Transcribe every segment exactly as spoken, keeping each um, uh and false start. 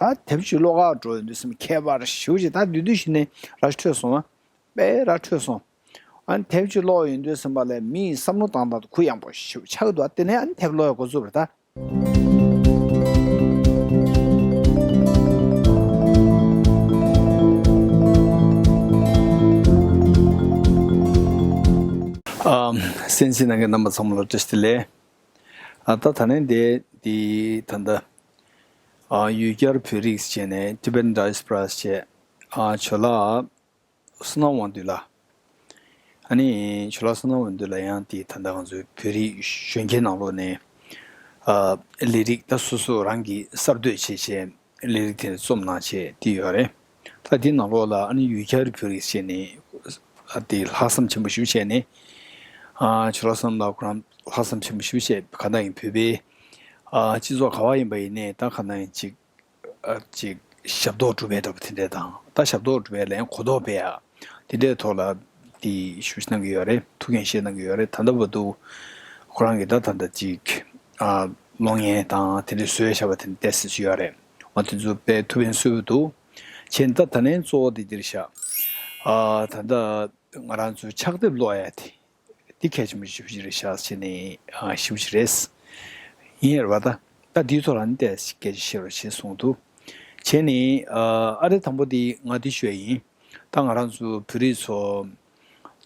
ད་དེབ་ཅིག་ཀློག་གར་འགྲོ་ཡོང་དུས་ཙམ་ཁྱད་པར་ཞེ་པོ་ཅིག་ད་དེ་དུས་ཤིག་ནས་ར་འཕྲོད་སོང་བ། དཔེ་ར་འཕྲོད་སོང་། ཨ་ནི་དེབ་ཅིག་ཀློག་ཡོང་དུས་ཙམ་པ་ལ་མིའི་བསམ་བློ་བཏང་སྟངས་དེ་གུ་ཡངས་པོ་ཞེ་པོ་ཆགས་ཀྱི་འདུག་དེ་ནས་ཨ་ནི་དེབ་ཀློག་ཡག་འགོ་བཙུགས་པ་རེད་ད། ཨ། གསན་གཟིགས་གནང་མཁན་རྣམ་པ་ཚང་མ་ལ་བཀྲ་ཤིས་བདེ་ལེགས། ཨ། ད་ད་ནས་འདི་འདི་ད་ལྟ་ཨ་ཡུལ་གྱར་བོད་རིགས་བྱས་ནས་Tibetan Diaspora བྱས། ཨ། ཇོ་ལགས་བསོད་ནམས་དབང་འདུས་ལགས། ཨ་ནི་ཇོ་ལགས་བསོད་ནམས་དབང་འདུས་ལགས་ཡང་འདི་ད་ལྟ་ང་ཚོའི་བོད་རིགས་གཞོན་སྐྱེས་ནང་ལོགས་ནས་ཨ་ལས་རིགས་ད་སོ་སོ་རང་གིས་གསར་གཏོད་བྱས་བྱས་ལས་རིགས་དེ་རྩོམ་གནང་བྱས་དེ་ཡོད་རེད། ད་འདི་ནང་ལོགས་ལ་ཨ་ནི་ཡུལ་གྱར་བོད་རིགས་བྱས་ནས་ཨ་འདི་ལྷག་བསམ་ཆེན་པོ་ཞེ་པོ་བྱས་ནས། ཨ་ཇོ་ལགས་བསོད་ནམས་ལགས་ཁོ་རང་ལྷག་བསམ་ཆེན་པོ་ཞེ་པོ་བྱས་གང་ལྟར་ཡིན་བོད་པའི་ཨ་སྤྱི་ཚོགས་ག་བ་ཡིན་པ་ཡིན་ནའི་ད་གང་ལྟར་ཡིན་ཅིག་ཨ་ཅིག་ཞབས་ཏོག་སྒྲུབ་པའི་འདྲ་པོ་དེ་འདྲས་དང་ད་ཞབས་ཏོག་སྒྲུབ་པའི་ལན་གོ་རྟོགས་སྤེལ་ཡ་དེ་འདྲའི་ཐོག་ལ་དེ་ཞུ་གནང་གི་ཡོད་རེད། ཐུགས་འགན་བཞེས་གནང་གི་ཡོད་རེད། ད་ལྟ་བར་དུ་ཁོ་རང་གིས་ད་ད་ལྟ་ཅིག་ཨ་གློག་བརྙན་དང་དེ་འདྲའི་བཟོས་བཞག་པ་དེ་འདྲ་ཏོག་ཙམ་ཅིག་ཡོད་རེད། འོ་དེ་ཚོ་དཔེ་ཐུགས་ཕན་གསོས་པོ་འདུག་བྱས་ད་ད་ནས་གཙོ་བོ་དེ་འདིར་བཞག་ཨ་ད་ལྟ་ང་རང་ཚོའི་ཕྱག་དེབ་ཀློག་ཡ་དེ། འདི་གལ་ཆེན་པོ་ཞེ་པོ་ཅིག་རེད་ཤག་བྱས་ནས་ཨ་ཞེ་པོ་ཅིག་རེད། ཡིན་རེད་བ་ད། ད་འདིའི་ཐོག་ལ་ནི་ཏོག་ཙམ་སྐད་ཆ་བཤད་རོགས་བྱས་གསུངས་འདུག་བྱས་ནས་ཨ་ཨ་རེ་དང་པོ་འདི་ང་འདི་ཞུ་ཡ་ཡིན། ད་ང་རང་ཚོ་བོད་རིགས་ཚོ་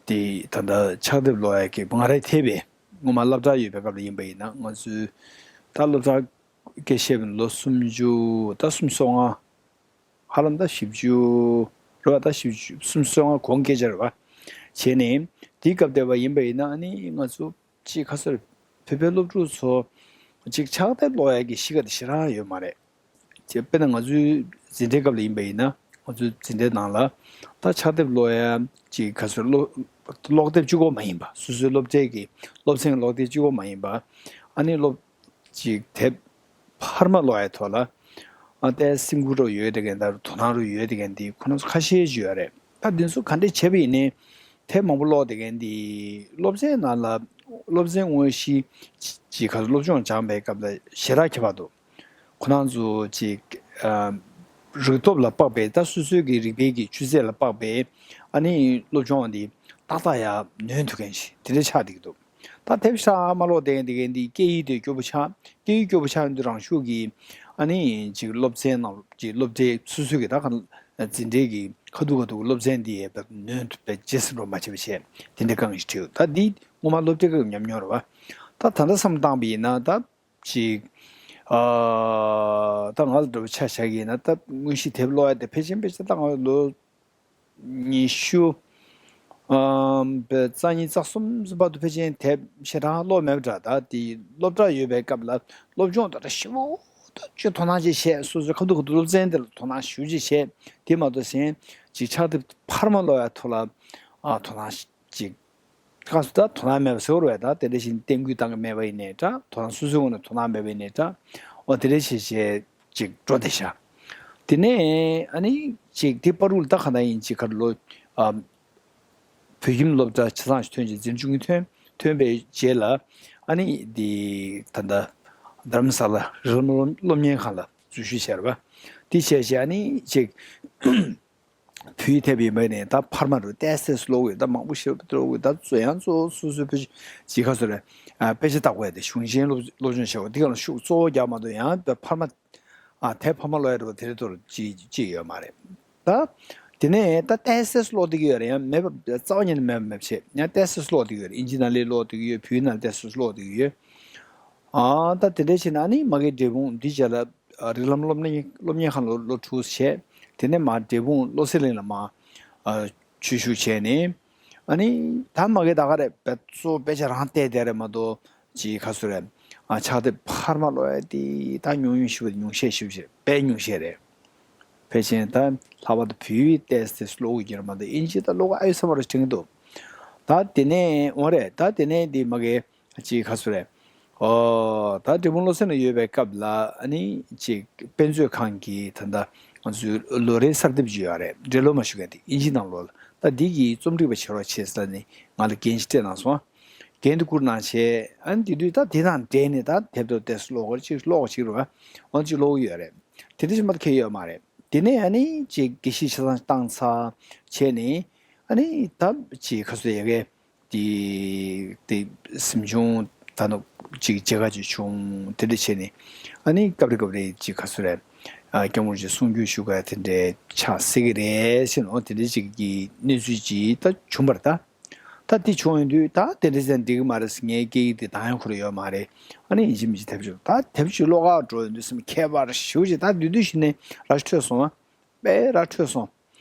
འདི་ད་ལྟ་ཕྱག་དེབ་ཀློག་ཡ་གི་ང་རང་འཐད་པའི་སྔོན་མ་སློབ་གྲྭ་ཡོད་པའི་སྐབས་ལ་ཡིན་པ་ཡིན་ན་ང་ཚོའི་ད་སློབ་གྲྭ་སྐད་བཤད་པའི་ལོ་སུམ་ཅུ་ད་སུམ་ཅུ་སོ་ལྔ། ཧ་ལམ་ད་བཞི་བཅུ་རེད་བ། ད་བཞི་བཅུ་སུམ་ཅུ་སོ་ལྔ་གོང་སྐད་ཆ་རེད་བ། བྱས་ནས་དེའི་སྐབས་དེ་བ་ཡིན་པ་ཡིན་ན་ཨ་ནི་ང་ཚོ་ཅིག་ཁ་སོར་བོད་པའི་སློབ་ཕྲུག་ཚོ་ཅིག་ཕྱག་དེབ་ཀློག་ཡ་གི་གཤིས་ཀ་དེ་ཞེ་དྲག་ཡོད་མ་རེད། དེ་དཔེར་ན་ང་ཚོའི་འཛིན་གྲྭའི་སྐབས་ལ་ཡིན་པ་ཡིན་ན་ང་ཚོའི་འཛིན་གྲྭའི་ནང་ལ་ད་ཕྱག་དེབ་ཀློག་ཡ་ཅིག་ཁ་སོར་ཀློག་ཀློག་དེབ་གཅིག་པོ་མ་ཡིན་པ་སོ་སོའི་སློབ་གྲྭའི་གི་སློབ་ཚན་ཀློག་དེབ་གཅིག་པོ་མ་ཡིན་པ་ཨ་ནི་སློབ། ཅིག་དེབ་འཕར་མ་ཀློག་ཡའི་ཐོག་ལ་ཨ་ཏའི་སེམས་ཁུར་རོ་ཡོད་དེ་གན་ད་དོ་སྣང་རོ་ཡོད་དེ་གན་དེ་ཁོ་ན་ཚོ་ཁ་ཤས་ཅིག་ཡོད་རེད། ད་འདི་ཚོ་ག་འདྲས་བྱས་པ་ཡིན་ནའི་དེབ་མང་པོ་ཀློག་དེ་གན་དེ་སློབ་ཚན་ནང་ལ་སློབ་ཚན་དངོས་གཞི་ཅིག་ག་སློབ་སྦྱོང་སྦྱངས་པའི་སྐབས་ལ་ཞེ་དྲག་ཁྱད་པར་འདུག་ཁོ་ན་ཚོ་ཅིག་ཨ་རིག་སྟོབས་ལ་དཔག་པའི་ད་སོ་སོའི་གི་རིག་པའི་གི་ཆུ་ཚད་ལ་དཔག་པའི་ཨ་ནི་སློབ་སྦྱོང་འདི་ཏག་ཏག་ཡ་ནོན་ཐུབ་མཁན་ཞིག་དེ་འདྲས་ཆགས་བསྡད་ཀྱི་འདུག་ད་དེབ་ཤ་མ་ཀློག་དེ་དེ་གའི་འདི་སྐད་ཡིག་དེ་སྐྱོ་པོ་ཆགས། སྐད་ཡིག་སྐྱོ་པོ་ཆགས་ཡོང་དུས་རང་ཤུགས་ཀྱིས་ཨ་ནི་ཅིག་སློབ་ཚན་ནང་ཅིག་སློབ་གྲྭའི་སོ་སོའི་གི་ད་ག་འཛིན་གྲྭའི་གི་ཁ་ཐུག་ཁ་ཐུག་སློབ་ཚན་འདི་ཡས་པ་ནོན་ཐུབ་པའི་རྗེས་སུ་འགྲོ་མ་བྱེད་པ་བྱས་དེ་འདྲའི་དཀའ་ངལ་ཞིག་འཕྲད་ཡོད། ད་འདི་སྔོན་མ་སློབ་གྲྭའི་སྐབས་ཉམས་མྱོང་རེད་བ། ད་ད་ལྟ་བསམ་བཏང་པ་ཡིན་ན་ད་ཅིག་ཨ་ད་ང་ལ་འདྲ་པོ་ཆ་བཞག་གི་ཡིན་ན་ད་དངོས་གཞི་དེབ་ཀློག་ཡ་དེ་ཕལ་ཆེར་ཕལ་ཆེར་ད་ང་ལོ་ཉི་ཤུ་ཨམ་པའི་རྩ་གཉིས་རྩ་གསུམ་བར་དུ་ཕལ་ཆེར་དེབ་ཞེ་དྲག་ཀློག་མེད་པ་འདྲ། ད་དེ་སློབ་གྲྭ་ཡོད་པའི་སྐབས་ལ་སློབ་སྦྱོང་ད་ལྟ་ཞེ་པོ་ཅིག་དོ་སྣང་ཅིག་བྱས་སོ་སོའི་ཁ་ཐུག་ཁ་ཐུག་སློབ་ཚན་དེ་ལ་དོ་སྣང་ཞེ་པོ་ཅིག་བྱས་དེ་མ་གཏོགས་གཞན་ཅིག་ཕྱག་དེབ་འཕར་མ་ཀློག་ཡ་ཐོག་ལ་ཨ་དོ་སྣང་ཅིག་སྐབས་སུ་ད་དོ་སྣང་མེད་པ་ཟེར་བ་རེད། ད་དེ་འདྲ་བཞིན་བསྟན་འགུལ་བཏང་གི་མེད་པ་ཡིན་ནའི་འདྲ། དོ་སྣང་སོ་སོའི་ངོས་ནས་དོ་སྣང་མེད་པ་ཡིན་ནའི་འདྲ། འོ་དེ་འདྲ་བྱས་བྱས་ཅིག་འགྲོ་བསྡད་ཤག་དེ་ནས་ཨ་ནི་ཅིག་དེ་བར་དུ་ད་ག་ན་ཡིན་ཅིག་གར་ལོ་ཨ་བོད་ཁྱིམ་སློབ་གྲྭ་ཆ་ཚང་ཞིག་ཐོན་རྗེས་འཛིན་སྐྱོང་གི་ཐོན་ཐོན་པའི་རྗེས་ལ་ཨ་ནི་དེ་ད་ལྟ་རྡ་རམ་ས་ལ་རི་ལམ་སློབ་གཉེར་ཁང་ལ་འཛུལ་ཞུགས་བྱས་རེད་པ། དེ་བྱས་བྱས་ཨ་ནི་ཅིག་བོད་ཡིག་དེབ་ཡིན་པ་ནས་ད་འཕར་མ་རུ་ཏོག་ཙམ་ཀློག་དགོས། ད་མང་པོ་ཞིག་ཀློག་དགོས། ད་གཙོ་ཡང་གཙོ་བོ་སོ་སོའི་བོད་ཇི་ཁ་སོ་རེ་ཨ་དཔེ་ཆ་ལྟ་དགོས་ཡ་དེ་གཞུང་ཆེན་སློབ་སློབ་སྦྱོང་བྱེད་དགོས། འདི་ག་ལ་ཤུགས་གཙོ་བོ་རྒྱག་མ་གཏོགས་ཡང་ད་འཕར་མ་ཨ་དེབ་འཕར་མ་ཀློག་ཡ་རེད་པ། དེ་རེད་དོ་ཅི་ཅི་ཡོད་མ་རེད། ད་དེ་ནས་ད་ཏོག་ཙམ་ཀློག་བསྡད་ཀྱི་ཡོད་རེད། ཡང་མེད་པ་རྩ་བ་ཉིད་ནས་མེད་པ་མེད་པ་བྱས་ཡང་ཏོག་ཙམ་ཀློག་བསྡད་ཀྱི་ཡོད་རེད། ཨིན་ཇི་ནང་ལས་ཀློག་བསྡད་ཀྱི་ཡོད། བོད་ཡིག་ནང་ཏོག་ཙམ་ཀློག་བསྡད་ཀྱི་ཡོད། ཨ་ད་དེ་འདྲ་བྱས་ན་ཨ་ནི་མ་གི་འབྲས་སྤུངས་འདི་རྗེས་ལ་ཨ་རིགས་ལམ་སློབ་གཉེར་སློབ་གཉེར་ཁང་ལ་ལོ་དྲུག་བྱས། དེ་ནས་མར་འབྲས་སྤུངས་བློ་གསལ་གླིང་ལ་མར་ཨ་ཆོས་ཞུགས་བྱས་ནས་ཨ་ནི་ད་མ་གི་ད་ག་རེ་བེད་གཙོ་དཔེ་ཆ་རང་བལྟས་བསྡད་རེད་མ་གཏོགས་ཅིག་ཁ་སོ་རེད། ཨ་ཕྱག་དེབ་འཕར་མ་ཀློག་ཡ་དེ་ད་ཉུང་ཉུང་ཞིག་ཉུང་ཤས་ཞིག་བྱས་དཔེ་ཉུང་ཤས་རེད། ཕལ་ཆེར་ད་ལྷག་པར་དུ་བོད་ཡིག་ཏོག་ཙམ་ཀློག་དགོས་ཀྱི་རེད་མ་གཏོགས་ཨིན་ཇི་ད་ཀློག་གི་ཨ་ཡོད་ས་མ་རེད་དྲན་གྱི་འདུག་ད་དེ་ནས་འོ་རེད། ད་དེ་ནས་འདི་མ་གི་ཅིག་ཁ་སོ་རེད། ཨོ་ད་འབྲས་སྤུངས་བློ་གསལ་ན་ཡོད་པའི་སྐབས་ལ་ཨ་ནི་ཅིག་དཔེ་མཛོད་ཁང་གི་ད་ལྟ་ང་ཚོའི་ལོ་རེའི་གསར་དེབ་ཅིག་ཡོད་རེད། འབྲི་ཀློག་མ་ཞུ་མཁན་དེ་ཨིན་ཇི་ནང་ལོགས་ལ་ད་འདི་གི་རྩོམ་སྒྲིག་པ་བྱེད་རོགས་བྱེད་ཟེར་ནས་ང་ལ་འགན་ཞིག་སྤྲད་གནང་སོང་། འགན་དེ་བསྐུར་གནང་བྱས་ཨ་ནི་དེ་དུས་ད་དེ་དང་འབྲེལ་ནས་ད་དེབ་ཏོག་ཏོག་ཙམ་ཀློག་གི་ཅིག་ཀློག་གི་ཅིག་རེད་པ། འོ་ཅིག་ཀློག་གི་ཡོད་རེད། དེ་འདྲ་ཞིག་མ་གཏོགས་ཁེལ་ཡོད་མ་རེད། དེ་ནས་ཨ་ནི་ཅིག་དགེ་བཤེས་ཆ་ཚང་བཏང་ཚར་བྱས་ནས། ཨ་ནི་ད་ཅིག་ག་ཚོད་ཡ་གི་དེ་དེ་གཟིམ་ཆུང་ད་ནུབ་ཅིག་མཇལ་ཁ་ཅིག་བྱུང་། དེ་འདྲ་བྱས་ནས་ཨ་ནི་སྐབས་རེ་སྐབས་རེ་ཅིག་ག་ཚོད་རེད། ཨ། སྐྱབས་མགོན་རིན་པོ་ཆེ་གསུང་བསྒྱུར་ཞུ་ག་དེ་འདྲའི་ཆགས་སྲིད་ཀྱི་རེད་ཟེར་ནོ། དེ་འདྲ་ཅིག་གི་གནས་ཚུལ་ཅིག་ད་བྱུང་བ་རེད་ད། ད་དེ་བྱུང་ཡོང་དུས་ད་དེ་འདྲ་ཟེར་འགྲིག་གི་མ་རེད་ཟེར། ངའི་སྐད་ཡིག་དེ་དང་ཡང་ཁུར་ཡོད་མ་རེད། ཨ་ནི་ཡིན་གཅིག་མིན་གཅིག་དེབ་ཅིག་ད་དེབ་ཅིག་ཀློག་ག་འགྲོ་ཡོང་དུས་སེམས་ཁྱད་པར་ཞེ་པོ་ཅིག་ད་དེ་དུས་ཤིག་ནས་ར་འཕྲོད་སོང་ཨ། དཔེ་ར་འཕྲོད་སོང་།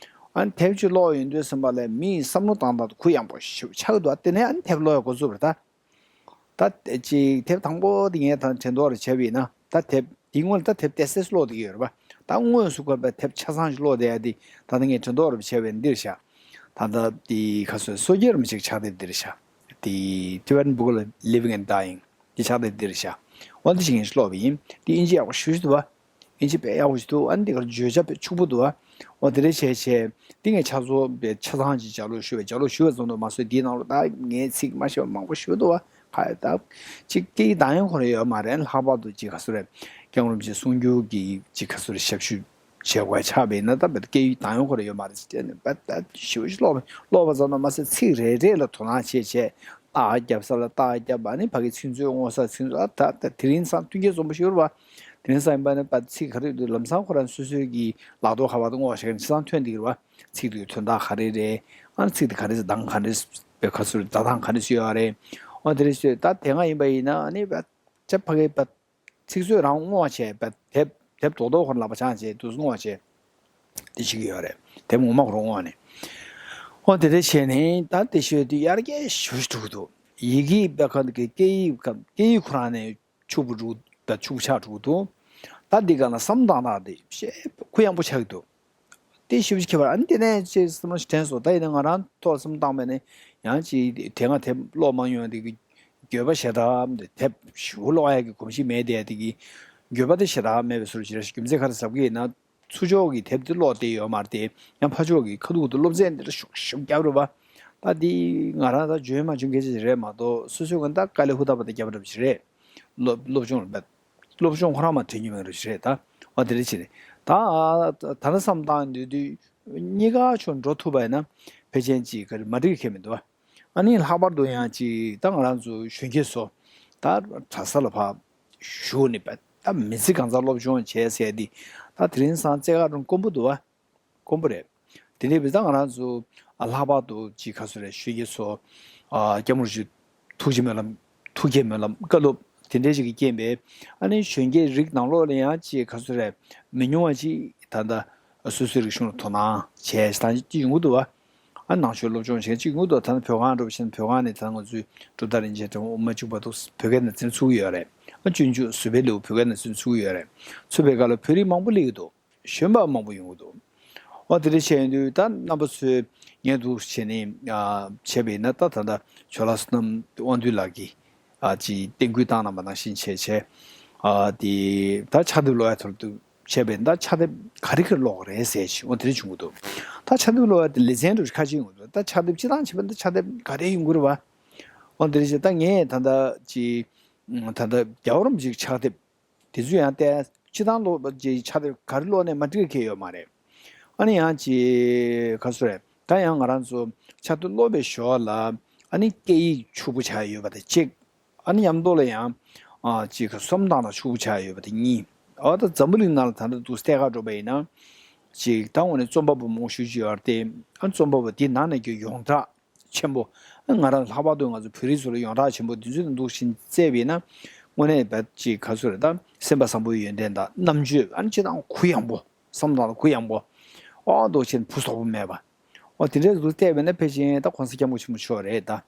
ཨ་ནི་དེབ་ཅིག་ཀློག་ཡོང་དུས་སེམས་པ་ལ་མིའི་བསམ་བློ་བཏང་སྟངས་དེ་གུ་ཡངས་པོ་ཞེ་པོ་ཆགས་ཀྱི་འདུག་ཨ། དེ་ནས་ཨ་ནི་དེབ་ཀློག་ཡ་འགོ་བཙུགས་པ་རེད་ད། ད་ཅིག་དེབ་དང་པོ་དེ་ངས་ད་དྲན་རྟོག་རེ་བྱས་པ་ཡིན་ན། ད་དེབ་དེའི་སྔོན་ལ་ད་དེབ་ཏོག་ཙམ་ཀློག་བསྡད་ཀྱི་ཡོད་རེད་པ། ད་དངོས་སུ་ཁོ་པའི་དེབ་ཆ་ཚང་ཞིག་ཀློག་བསྡད་ཡ་དེ་ད་ལྟ་ངས་དྲན་རྟོག་རེ་བྱས་པ་ཡིན་ན་འདིར་བཞག་ད་ལྟ་དེ་ག་ཚོད་སོ་སྐྱེ་རིན་པོ་ཆེའི་ཕྱག་དེབ་འདིར་བཞག་དེ་Tibetan Book of Living and Dying དེ་ཕྱག་དེབ་འདིར་བཞག་འོ་འདི་ཞིག་ངས་ཀློག་པ་ཡིན། དེ་དབྱིན་ཇི་ཡག་པོ་ཞེ་པོ་ཅིག་འདུག་པ། ཨིན་ཇི་དཔེ་ཡག་པོ་ཞིག་འདུག་ཨ་ནི་འདི་གར་བརྗོད་བྱ་དཔེ་ཕྱུག་པོ་འདུག་ཨ། འོ་དེ་འདྲ་བྱས་བྱས་འདི་ངས་ཆ་ཚང་དཔེ་ཆ་ཚང་ཅིག་ལྗགས་ཀློག་ཞུས་པས། ལྗགས་ཀློག་ཞུས་པ་ཙམ་དུ་མ་ཟད་འདིའི་ནང་ལོགས་ད་ངའི་ཚིག་མ་ཤེས་པ་མང་པོ་ཞིག་འདུག་ཨ། ཁ་ད་ཅིག་སྐད་ཡིག་དང་ཡང་ཁོ་རང་ཡོད་མ་རེད། ལྷག་པར་དུ་ཅིག་ག་ཚོད་རེད། སྐྱབས་མགོན་རིན་པོ་ཆེ་གསུང་སྒྱུར་གྱི་ཅིག་ག་ཚོད་རེད། ཞབས་ཞུ་བྱེད་དགོས་ཆགས་པ་ཡིན་ན་ད་དཔེ་སྐད་ཡིག་དང་ཡང་ཁོ་རང་ཡོད་མ་རེད་ཟེར་ནས་དཔེ་ད་ཞེ་པོ་ཞིག་ཀློག་པ་ཀློག་པ་ཙམ་དུ་མ་ཟད་ཚིག་རེ་རེ་ལ་དོ་སྣང་བྱས་བྱས་རྟགས་རྒྱབ་ས་ལ་རྟགས་རྒྱབ་པ་ནི་ཕ་གི་ཚིག་མཛོད་སྔོག་ས་ཚིག་མཛོད་ཨ། ད་ད་དེ་རིང་སང་མཐུན་རྐྱེན་འཛོམས་པོ་ཞིག་ཡོད་རེད་པ། དེ་རིང་སང་ཡིན་པ་ནི་པ་ཚིག་ག་རེ་འདུག་ལམ་སང་ཁོ་རང་སོ་སོའི་གི་ལག་ཐོག་ཁ་པར་དུ་སྔོག་བྱས་ནས་ཆ་ཚང་ཐོན་བསྡད་ཀྱི་རེད་པ། ཚིག་དེ་གི་དོན་དག་ག་རེ་རེད། ཨ་ནི་ཚིག་དེ་ག་རེ་ཟེར་གདངས་ག་རེ་ཟེར་བའི་ག་ཚོད་རེད། སྒྲ་གདངས་ག་རེ་ཟེར་ཡོད་རེད། ཨ་དེ་རེད་ཟེར། ད་དེ་སྔ་ཡིན་པ་ཡིན་ན་ཨ་ནི་པ་ཅ་ཕ་གི་པ་ཚིག་མཛོད་རང་སྔོག་བྱས་པ་དེབ་དེབ་རྡོག་རྡོག་ཁོ་རང་ལག་པ་འཆང་བྱས་དུས་སྔོག་བྱས་དེ་བྱེད་ཀྱི་ཡོད་རེད། དེབ་ངོ་མ་ཁོ་རང་སྔོག་ནས། ཨོ་དེ་འདྲ་བྱས་ནས་ད་དེ་ཤོད་དུས་ཡར་རྒྱས་ཞེ་པོ་ཞིག་འགྲོ་གི་འདུག་ཡི་གེ་པ་ག་གི་སྐད་ཡིག་སྐད་ཡིག་ཁོ་རང་ནས་ཕྱུག་པོ་འགྲོ། ད་ཕྱུག་པོ་ཆགས་འགྲོ་གི་འདུག་ད་འདི་ག་ལ་བསམ་བཏང་སྟངས་དེ་ཞེ་གུ་ཡངས་པོ་ཆགས་ཀྱི་འདུག་དེ་ཞེ་པོ་ཅིག་ཁྱད་པར། ཨ་ནི་དེ་ནས་ཅིག་བསམ་བློ་ཞིག་དྲན་སོང་། ད་ཡིན་ན་ང་རང་ཐོག་བསམ་བློ་བཏང་བས་ནས་ཡང་ཅིག་དེ་སྔ་དེབ་ཀློག་མ་མྱོང་དེ་གི་འགྱོད་པ་ཞེ་དྲག་དེབ་ཞེ་པོ་ཀློག་ཡ་གི་གོམས་གཤིས་མེད་དེ་དེ་གི་འགྱོད་པ་དེ་ཞེ་དྲག་མེད་པའི་བཟོ་འདྲ་ཞིག་རེད། རྒྱུ་མཚན་ག་རེ་ཟེར་གི་ཡིན་ན། ཚུར་ཕྱོགས་ཀྱི་དེབ་དེ་ཀློག་བསྡད་ཡོད་མ་རེད་དེ། ཡང་ཕར་ཕྱོགས་ཀྱི་ཁ་ཐུག་ཏུ་སློབ་ཚན་འདི་འདྲ་ཤུགས་ཤུགས་རྒྱབ་རེད་པ། ད་འདི་ང་རང་ད་འཇོན་མ་འཇོན་སྐད་ཆ་ཞིག་རེད་མ་གཏོགས་སོ་སོའི་ངོས་ད་དཀའ་ལས་ཧུར་ཐག་པ་དེ་རྒྱབ་རབས་ཞིག་རེད། སློབ་སློབ་སྦྱོང་ལ་སློབ་སྦྱོང་ཁོ་རང་མ་དྲན་རྒྱུ་མེད་རུ་ཞིག་རེད་ད། འོ་དེ་འདྲ་བྱས་ནས་ད་ད་ལྟ་བསམ་བཏང་འདོད་དུས་གཉིས་ཀ་ཕྱོགས་འགྲོ་ཐུབ་པ་ཡིན་ན་ཕལ་ཆེར་ཅིག་ག་རེ་མ་འགྲིག་གི་ཁེལ་མི་འདུག་ཨ། ཨ་ནི་ལྷག་པར་དུ་ཡང་ཅིག་ད་ང་རང་ཚོ་གཞོན་སྐྱེས་ཚོ་ད་གྲྭ་ས་ལ་ཕར་ཞུགས་ནས་པ་ད་མི་ཚེ་གང་ཚང་སློབ་སྦྱོང་བྱས་ཟེར་དེ་ད་དེ་རིང་སང་རྩེ་ཁ་རུ་དཀོན་པོ་འདུག་ཨ། དཀོན་པོ་རེད། དེ་འདྲའི་བི་ཟ་ང་རང་ཚོ་ཨ་ལྷག་པར་དུ་ཅིག་ག་ཚོད་རེད། གཞོན་སྐྱེས་ཚོ་ཨ་སྐྱབས་མགོན་རིན་པོ་ཆེ་ཐུགས་རྗེ་སྨོན་ལམ་ཐུགས་རྗེ་སྨོན་ལམ་བཀའ་སློབ་དེ་འདྲའི་ཞིག་གི་རྐྱེན་པས་ཨ་ནི་གཞོན་སྐྱེས་རིགས་ནང་ལོགས་ལ་ཡང་ཅིག་ག་ཚོད་རེད། མི་ཉུང་བ་ཅིག་ད་ལྟ་སོ་སོའི་རིག་གཞུང་ལ་དོ་སྣང་བྱས་སྟངས་ཅིག་ཡོང་གི་འདུག་བ། ཨ་ནང་ཆོས་སློབ་སྦྱོང་བྱས་ཅིག་ཡོང་གི་འདུག་ད་ལྟ་བོད་ཁང་འགྲོ་བཞིན་བོད་ཁང་ནས་ད་ང་ཚོའི་གྲུབ་མཐའ་རིན་ཆེན་ཕྲེང་བ་དབུ་མ་འཇུག་པ་དུ་བོད་སྐད་ནང་ཚུར་ཚུགས་ཀྱི་ཡོད་རེད། ཨ་སྤྱོད་འཇུག་བཟོད་པའི་ལེའུ་བོད་སྐད་ནང་ཚུར་ཚུགས་ཀྱི་ཡོད་རེད། ཚུགས་པའི་སྐབས་ལ་བོད་རིགས་མང་པོ་སླེབས་ཀྱི་འདུག་གཞོན་པ་མང་པོ་ཡོང་གི་འདུག་འོ་དེ་འདྲ་བྱས་ཡོང་དུས་ད་རྣམ་པ་ཚོས་ངས་འདུག་བྱས་ནས་ཨ་བྱས་པ་ཡིན་ན་ད་ད་ལྟ་ཇོ་ལགས་བསོད་ནམས་དབང་འདུས་ལགས་ཀྱིས་ཨ་ཅིག་བསྟན་སྐུལ་བཏང་གནང་པ་ནང་བཞིན་བྱས་བྱས་ཨ་དེ་ད་ཕྱག་དེབ་ཀློག་ཡ་ཐོག་ཏུ་བྱས་པ་ཡིན་ན་ད་ཕྱག་དེབ་ག་རེ་ག་རེ་ཀློག་རེད་ཟེར་ཞིག་འོ་དེ་འདྲ་བྱུང་གི་འདུག་ད་ཕྱག་དེབ་ཀློག་ཡ་དེ་ལེ་ཚན་འདྲ་ཁ་ཅིག་ཡོང་གི་འདུག་ད་ཕྱག་དེབ་སྤྱི་བཏང་བྱས་པ་ཡིན་ན་ད་ཕྱག་དེབ་ག་རེ་ཡོང་གི་རེད་བ། འོ་དེ་འདྲ་བྱས་ད་ངས་ད་ལྟ་ཅིག་ད་ལྟ་རྒྱལ་བ་རིན་པོ་ཆེའི་ཕྱག་དེབ། དེ་ཚོ་ཡང་བལྟས་སྤྱི་བཏང་ཀློག་པ་ཅིག་ཕྱག་དེབ་ག་རེ་ཀློག་ནས་མ་འགྲིག་གི་ཡོད་མ་རེད། ཨ་ནི་ཡང་ཅིག་ག་ཚོད་རེད། ད་ཡང་ང་རང་ཚོ་ཕྱག་དེབ་ཀློག་པའི་ཞོར་ལ་ཨ་ནི་སྐད་ཡིག་ཕྱུག་པོ་ཆགས་ཡོད་པ་དེ་གཅིག་ཨ་ནི་མཉམ་དུ་ལ་ཡང་ཨ་ཅིག་བསམ་སྟངས་ལ་ཕྱུག་པོ་ཆགས་ཡོད་པ་དེ་གཉིས། ཨ་ད་འཛམ་བུ་གླིང་ནང་ལ་ད་ལྟ་འདུག་བལྟས་ཁ་འགྲོ་བ་ཡིན་ན་ཅིག་ད་དངོས་གནས་རྩོམ་པ་པོ་མང་པོ་ཞེ་ཅིག་ཡོད་རེད་དེ། ཨ་རྩོམ་པ་པོ་དེ་ནང་ནས་ཀྱི་ཡོངས་གྲགས་ཆེན་པོ། ང་རང་ལྷག་པར་དུ་ང་ཚོ་བོད་རིགས་ཚོ་ལ་ཡོངས་གྲགས་ཆེན་པོ་འདི་ཚོ་དང་འདུག་ཕྱིན་བཙལ་བས་ན། དངོས་གནས་བས་ཅིག་ག་ཚོད་རེད་ད། སེམས་པ་བཟང་པོའི་ཡོན་ཏན་དང་རྣམ་དཔྱོད་ཨ་ནི་སྤྱི་དང་གུ་ཡངས་པོ། བསམ་སྟངས་ལ་གུ་ཡངས་པོ། ཨོ་འདུག་ཕྱིན་ཕུ་སོག་པོ་མེད་པ། ཨོ་དེ་འདྲའི་འདུག་བལྟས་བས་ན་ཕལ་ཆེར་ད་གོང་ས་སྐྱབས་མགོན་ཆེན་པོ་མཆོག་རེད་ད།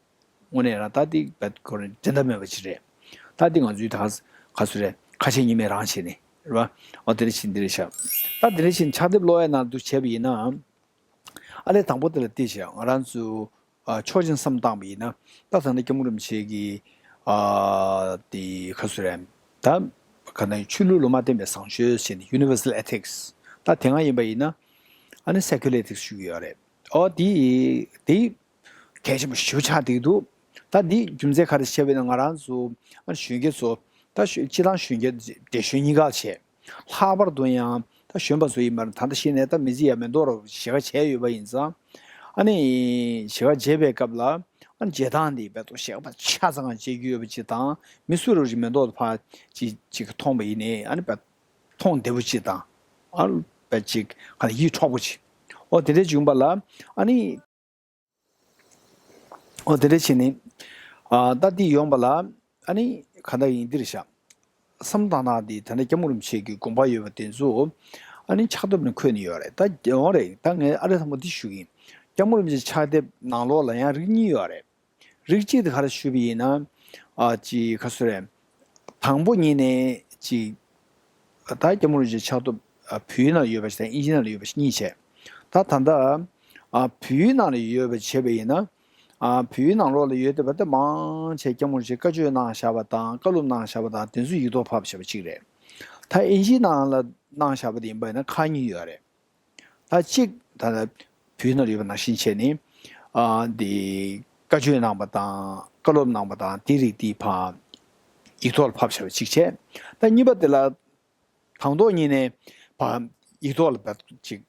དངོས་གནས་རང་ད་འདི་བས་ཁོ་རང་འགྲན་ཟླ་མེད་པ་ཅིག་རེད། ད་འདི་ང་ཚོའི་ད་ག་ཚོད་རེད། ཁ་ཆེ་གཉིས་མེད་རང་བྱས་ནས་རེད་བ། ཨོ་དེ་འདྲ་ཕྱིན་འདི་རེད་ཤག་ད་དེ་འདྲ་ཕྱིན་ཕྱག་དེབ་ཀློག་ཡ་ནང་འདུག་བྱས་པ་ཡིན་ན། ཨ་ལས་དང་པོ་དེ་ལ་བལྟས་ཤིག་ང་རང་ཚོ་ཨ་ཕྱོགས་གཅིག་བསམ་བཏང་བ་ཡིན་ན། ད་ད་ནི་སྐྱབས་མགོན་རིན་པོ་ཆེ་གི་ཨ་དེ་ག་ཚོད་རེད། ད་ག་ནས་ཆོས་ལུགས་ལ་མ་བརྟེན་པའི་བཟང་སྤྱོད་ཟེར་ནས་Universal Ethics། ད་དེ་སྔ་ཡིན་པ་ཡིན་ན་ཨ་ནི་Secular Ethics ཞུ་གི་ཡོད་རེད། ཨོ་དེ་དེ་གལ་ཆེན་པོ་ཞེ་པོ་ཆགས་བསྡད་ཀྱི་འདུག་ད་འདི་རྒྱུ་མཚན་ག་རེ་བཤད་པ་ཡིན་ན། ང་རང་ཚོ་ཨ་གཞོན་སྐྱེས་ཚོ་ད་གཞོན་སྤྱི་བཏང་གཞོན་སྐྱེས་དེ་གཞོན་གཉིས་ཀ་བྱས། ལྷག་པར་དུ་ཡང་ ད་གཞོན་པ་ཚོ་ཡིན་པར་ད་ལྟ་གཞི་ནས་ད་མི་ཚེ་ཡ་མེ་ཏོག་ར་ཞེ་དྲག་བྱས་ཡོད་པ་ཡིན་ཙང་། ཨ་ནི་ཞེ་དྲག་བྱས་པའི་སྐབས་ལ་ཨ་ནི་བྱེད་སྟངས་འདི་བེད་ཐོག་ཞེ་དྲག་ཆ་ཚང་བྱེད་རྒྱུ་ཡོད་པ་ཅིག་དང་། མི་སུ་རུ་ཞིག་མེ་ཏོག་ཕར་ཅིག་ཅིག་མཐོང་པ་ཡིན་ནའི་ཨ་ནི་བེད་མཐོང་བདེ་པོ་ཅིག་དང་། ཨ་ནི་བེད་ཅིག་ག་ལ་ཡིད་འཕྲོག་པོ་ཅིག་འོ་དེ་འདྲ་བྱུང་བ་ལ་ཨ་ནི། འོ་དེ་འདྲ་བྱས་ནས། ཨ་ད་འདི་ཡོང་བ་ལ་ཨ་ནི་ག་འདྲ་ཡིན་འདིར་བཞག་བསམ་བློ་བཏང་སྟངས་འདི་ད་ལྟ་སྐྱབས་མགོན་རིན་པོ་ཆེ་གི་དགོངས་པ་ཡོད་པ་དེ་ཚོ་ཨ་ནི་ཕྱག་དེབ་ནང་འཁོད་ནས་ཡོད་རེད། ད་འོང་རེད། ད་ངས་ཨ་རེ་དང་པོ་འདི་ཞུ་གི་ཡིན། སྐྱབས་མགོན་རིན་པོ་ཆེ་ཕྱག་དེབ་ནང་ལོགས་ལ་ཡང་རིགས་གཉིས་ཡོད་རེད། རིགས་གཅིག་དེ་ག་རེ་ཞུས་པ་ཡིན་ན། ཨ་ཅི་ག་སུ་རེད། དང་པོ་ཉིད་ནས་ཅིག་ད་སྐྱབས་མགོན་རིན་པོ་ཆེ་ཕྱག་དེབ་ཨ་བོད་ཡིག་ནང་ཡོད་པ་ཞིག་དང་དབྱིན་ཇི་ནང་ཡོད་པ་ཞིག་གཉིས་བྱས། ད་ད་ལྟ་ཨ་བོད་ཡིག་ནང་ལ་ཡོད་པ་བྱས་པ་ཡིན་ན། ཨ་བོད་ཡིག་ནང་ལོགས་ལ་ཡོད་བསྡད་པ་དེ་མང་ཆེ་སྐྱབས་མགོན་རིན་པོ་ཆེ་བཀའ་ཆོས་གནང་བཞག་པ་དང་བཀའ་སློབ་གནང་བཞག་པ་དང་དེ་ཚོ་ཡིག་ཐོག་ཕབ་བཞག་པ་གཅིག་རེད། ད་དབྱིན་ཇིའི་ནང་ལ་གནང་བཞག་པ་དེ་ཡིན་པ་ཡིན་ན་ཁག་གཉིས་ཡོད་རེད། ད་གཅིག་ད་ལྟ་བོད་ནང་ཡོད་པ་ནང་བཞིན་བྱས་ནས། ཨ་འདི་བཀའ་ཆོས་གནང་བ་དང་བཀའ་སློབ་གནང་བ་དང་དེའི་རིགས་དེ་ཕར་ཡིག་ཐོག་ལ་ཕབ་བཞག་པ་གཅིག་བྱས། ད་གཉིས་པ་དེ་ལ་དང་ཐོག་ཉིད་ནས་ཕར་ཡིག་ཐོག་ལ་ཕར་ཅིག་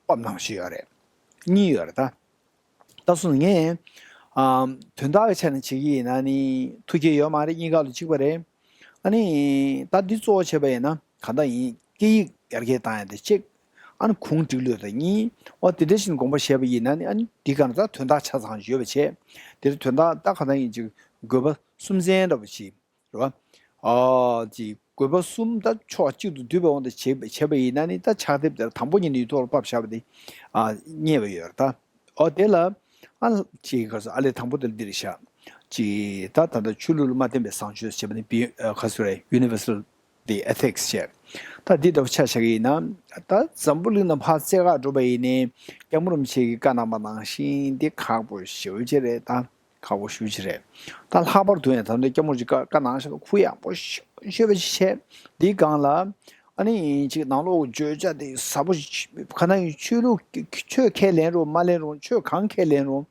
ཕབ་གནང་བཞིན་ཡོད་རེད། གཉིས་ཡོད་རེད་ད། ད་སོང་ངས་ཨ་དོན་དག་གི་ཆ་ནས་བྱེད་ཀྱི་ཡིན་ན་ནི་ཐུགས་ཁྱད་ཡོད་མ་རེད། གཉིས་ཀ་ལ་གཅིག་པ་རེད། ཨ་ནི་ད་འདི་གཙོ་བོ་བྱས་པ་ཡིན་ན་གང་ལྟར་ཡིན་སྐད་ཡིག་ཡར་རྒྱས་བཏང་ཡ་དེ་གཅིག་ཨ་ནི་གུང་སྒྲིག་ལོས་དང་གཉིས། འོ་དེ་འདྲ་ཞིག་དགོངས་པ་བཞེས་པ་ཡིན་ན་ནི་ཨ་ནི་འདི་ག་ན་ད་དོན་དག་ཆ་ཚང་ཡོད་པ་བྱས། དེ་དོན་དག་ད་གང་ལྟར་ཡིན་ཅིག་དགོས་པ་གསུམ་ཚན་འདྲ་པོ་ཞིག་རེད་བ། ཨ་ཅིག་དགོས་པ་གསུམ་ད་ཕྱོགས་གཅིག་ཏུ་བསྡུས་པའི་དབང་དུ་བྱས་བྱས་པ་ཡིན་ན་ནི་ད་ཕྱག་དེབ་དེར་དང་པོ་ཉིད་ནས་ཡིག་ཐོག་ལ་ཕབ་བཞག་པ་དེ་ཨ་རྙེད་པ་ཡོད་རེད་ད། ཨོ་དེ་ལ་ཨ་ཅིག་ག་སོ་ཨ་ལས་དང་པོ་དེ་ལ་འདིར་བཞག་ཅིག་ད་ད་ལྟ་ཆོས་ལུགས་ལ་མ་བརྟེན་པའི་བཟང་སྤྱོད་ཅེས་པ་ནི་བི་ཨ་ག་སོ་རེད། Universal the Ethics ཅེས། ད་འདི་ལྟ་བུ་ཆ་བཞག་གི་ཡིན་ན། ད་འཛམ་བུ་གླིང་ནང་ཕར་རྩེ་གག་འགྲོ་བ་ཡིན་ནའི་སྐྱབས་མགོན་རིན་པོ་ཆེ་གིས་བཀའ་གནང་བ་ནང་བཞིན་འདི་ཁག་པོ་ཞེ་པོ་ཅིག་རེད་ད། ཁག་པོ་ཞེ་པོ་ཅིག་རེད། ད་ལྷག་པར་དུ་ཡང་ད་ལྟ་སྐྱབས་མགོན་ཆེ་བཀའ་བཀའ་གནང་བཞག་པ་གུ་ཡངས་པོ་ཞེ་པོ་ཅིག་བྱས། འདིའི་སྒང་ལ་ཨ་ནི་ཅིག་ནང་ལོགས་བརྗོད་བྱ་དེ་ཟབ་པོ་ཞིག་ག་ན་ཡིན། ཆོས་ལུགས་ཆོས་ཁས་ལེན་རུང་མ་ལེན་རུང་ཆོས་གང་ཁས་ལེན་རུང་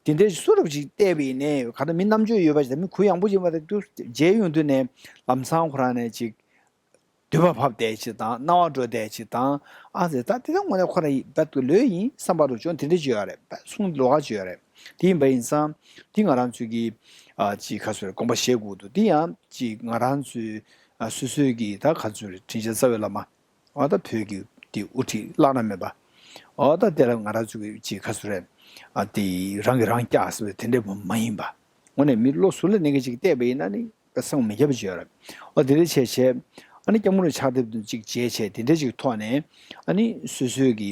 དེ་འདྲའི་སུ་རབ་ཅིག་བལྟས་པ་ཡིན་ནའི་ག་ན་མི་རྣམ་དཔྱོད་ཡོད་པ་ཞིག་དང་མི་གུ་ཡངས་པོ་ཅིག་མ་རེད་འདུག་མཇལ་ཡོང་དུས་ནས་ལམ་སང་ཁོ་རང་ནས་ཅིག་འདོད་པ་བབས་བསྡད་ཅིག་དང་སྣང་བ་འགྲོ་བསྡད་ཅིག་དང་། ཨ་ཙི་ད་དེ་ད་དངོས་གནས་ཁོ་རང་ཡིན་པ་འདུག་ལོས་ཡིན་བསམ་པ་རུ་བྱུང་དེ་འདྲ་ཅིག་ཡོད་རེད། གསུང་ལོགས་ཀ་ཅིག་ཡོད་རེད། དེ་ཡིན་པ་ཡིན་ཙང་དེ་ང་རང་ཚོས་ཀྱི་ཨ་ཅིག་ག་སོ་རེད། དགོངས་པ་བཞེས་དགོས་འདུག་དེ་ཡང་ཅིག་ང་རང་ཚོའི་ཨ་སོ་སོའི་གི་ད་ག་ཚོད་རེད། དྲིན་ཅན་རྩ་བའི་བླ་མ། འོ་ད་བོད་ཀྱི་དེ་དབུ་ཁྲིད་བླ་ན་མེད་པ། འོ་ད་དེ་ལ་ང་རང་ཚོ་གི་ཅིག་ག་སུ་རེད། ཨ་དེ་རང་གིས་རང་བཀྱག་ཟེར་བའི་དེ་འདྲ་མ་ཡིན་པ། དངོས་གནས་མི་བློ་གཟུ་ལ་གནས་མཁན་ཅིག་བལྟས་པ་ཡིན་ན་ནི་དཔེ་བསམ་མི་ཁྱབ་པ་ཅིག་ཡོད་རེད། འོ་དེ་འདྲ་བྱས་བྱས། ཨ་ནི་སྐྱབས་མགོན་རིན་པོ་ཆེ་ཕྱག་དེབ་དུ་ཅིག་མཇལ་བྱས་དེ་འདྲ་ཅིག་ཐོག་ནས་ཨ་ནི་སོ་སོའི་གི་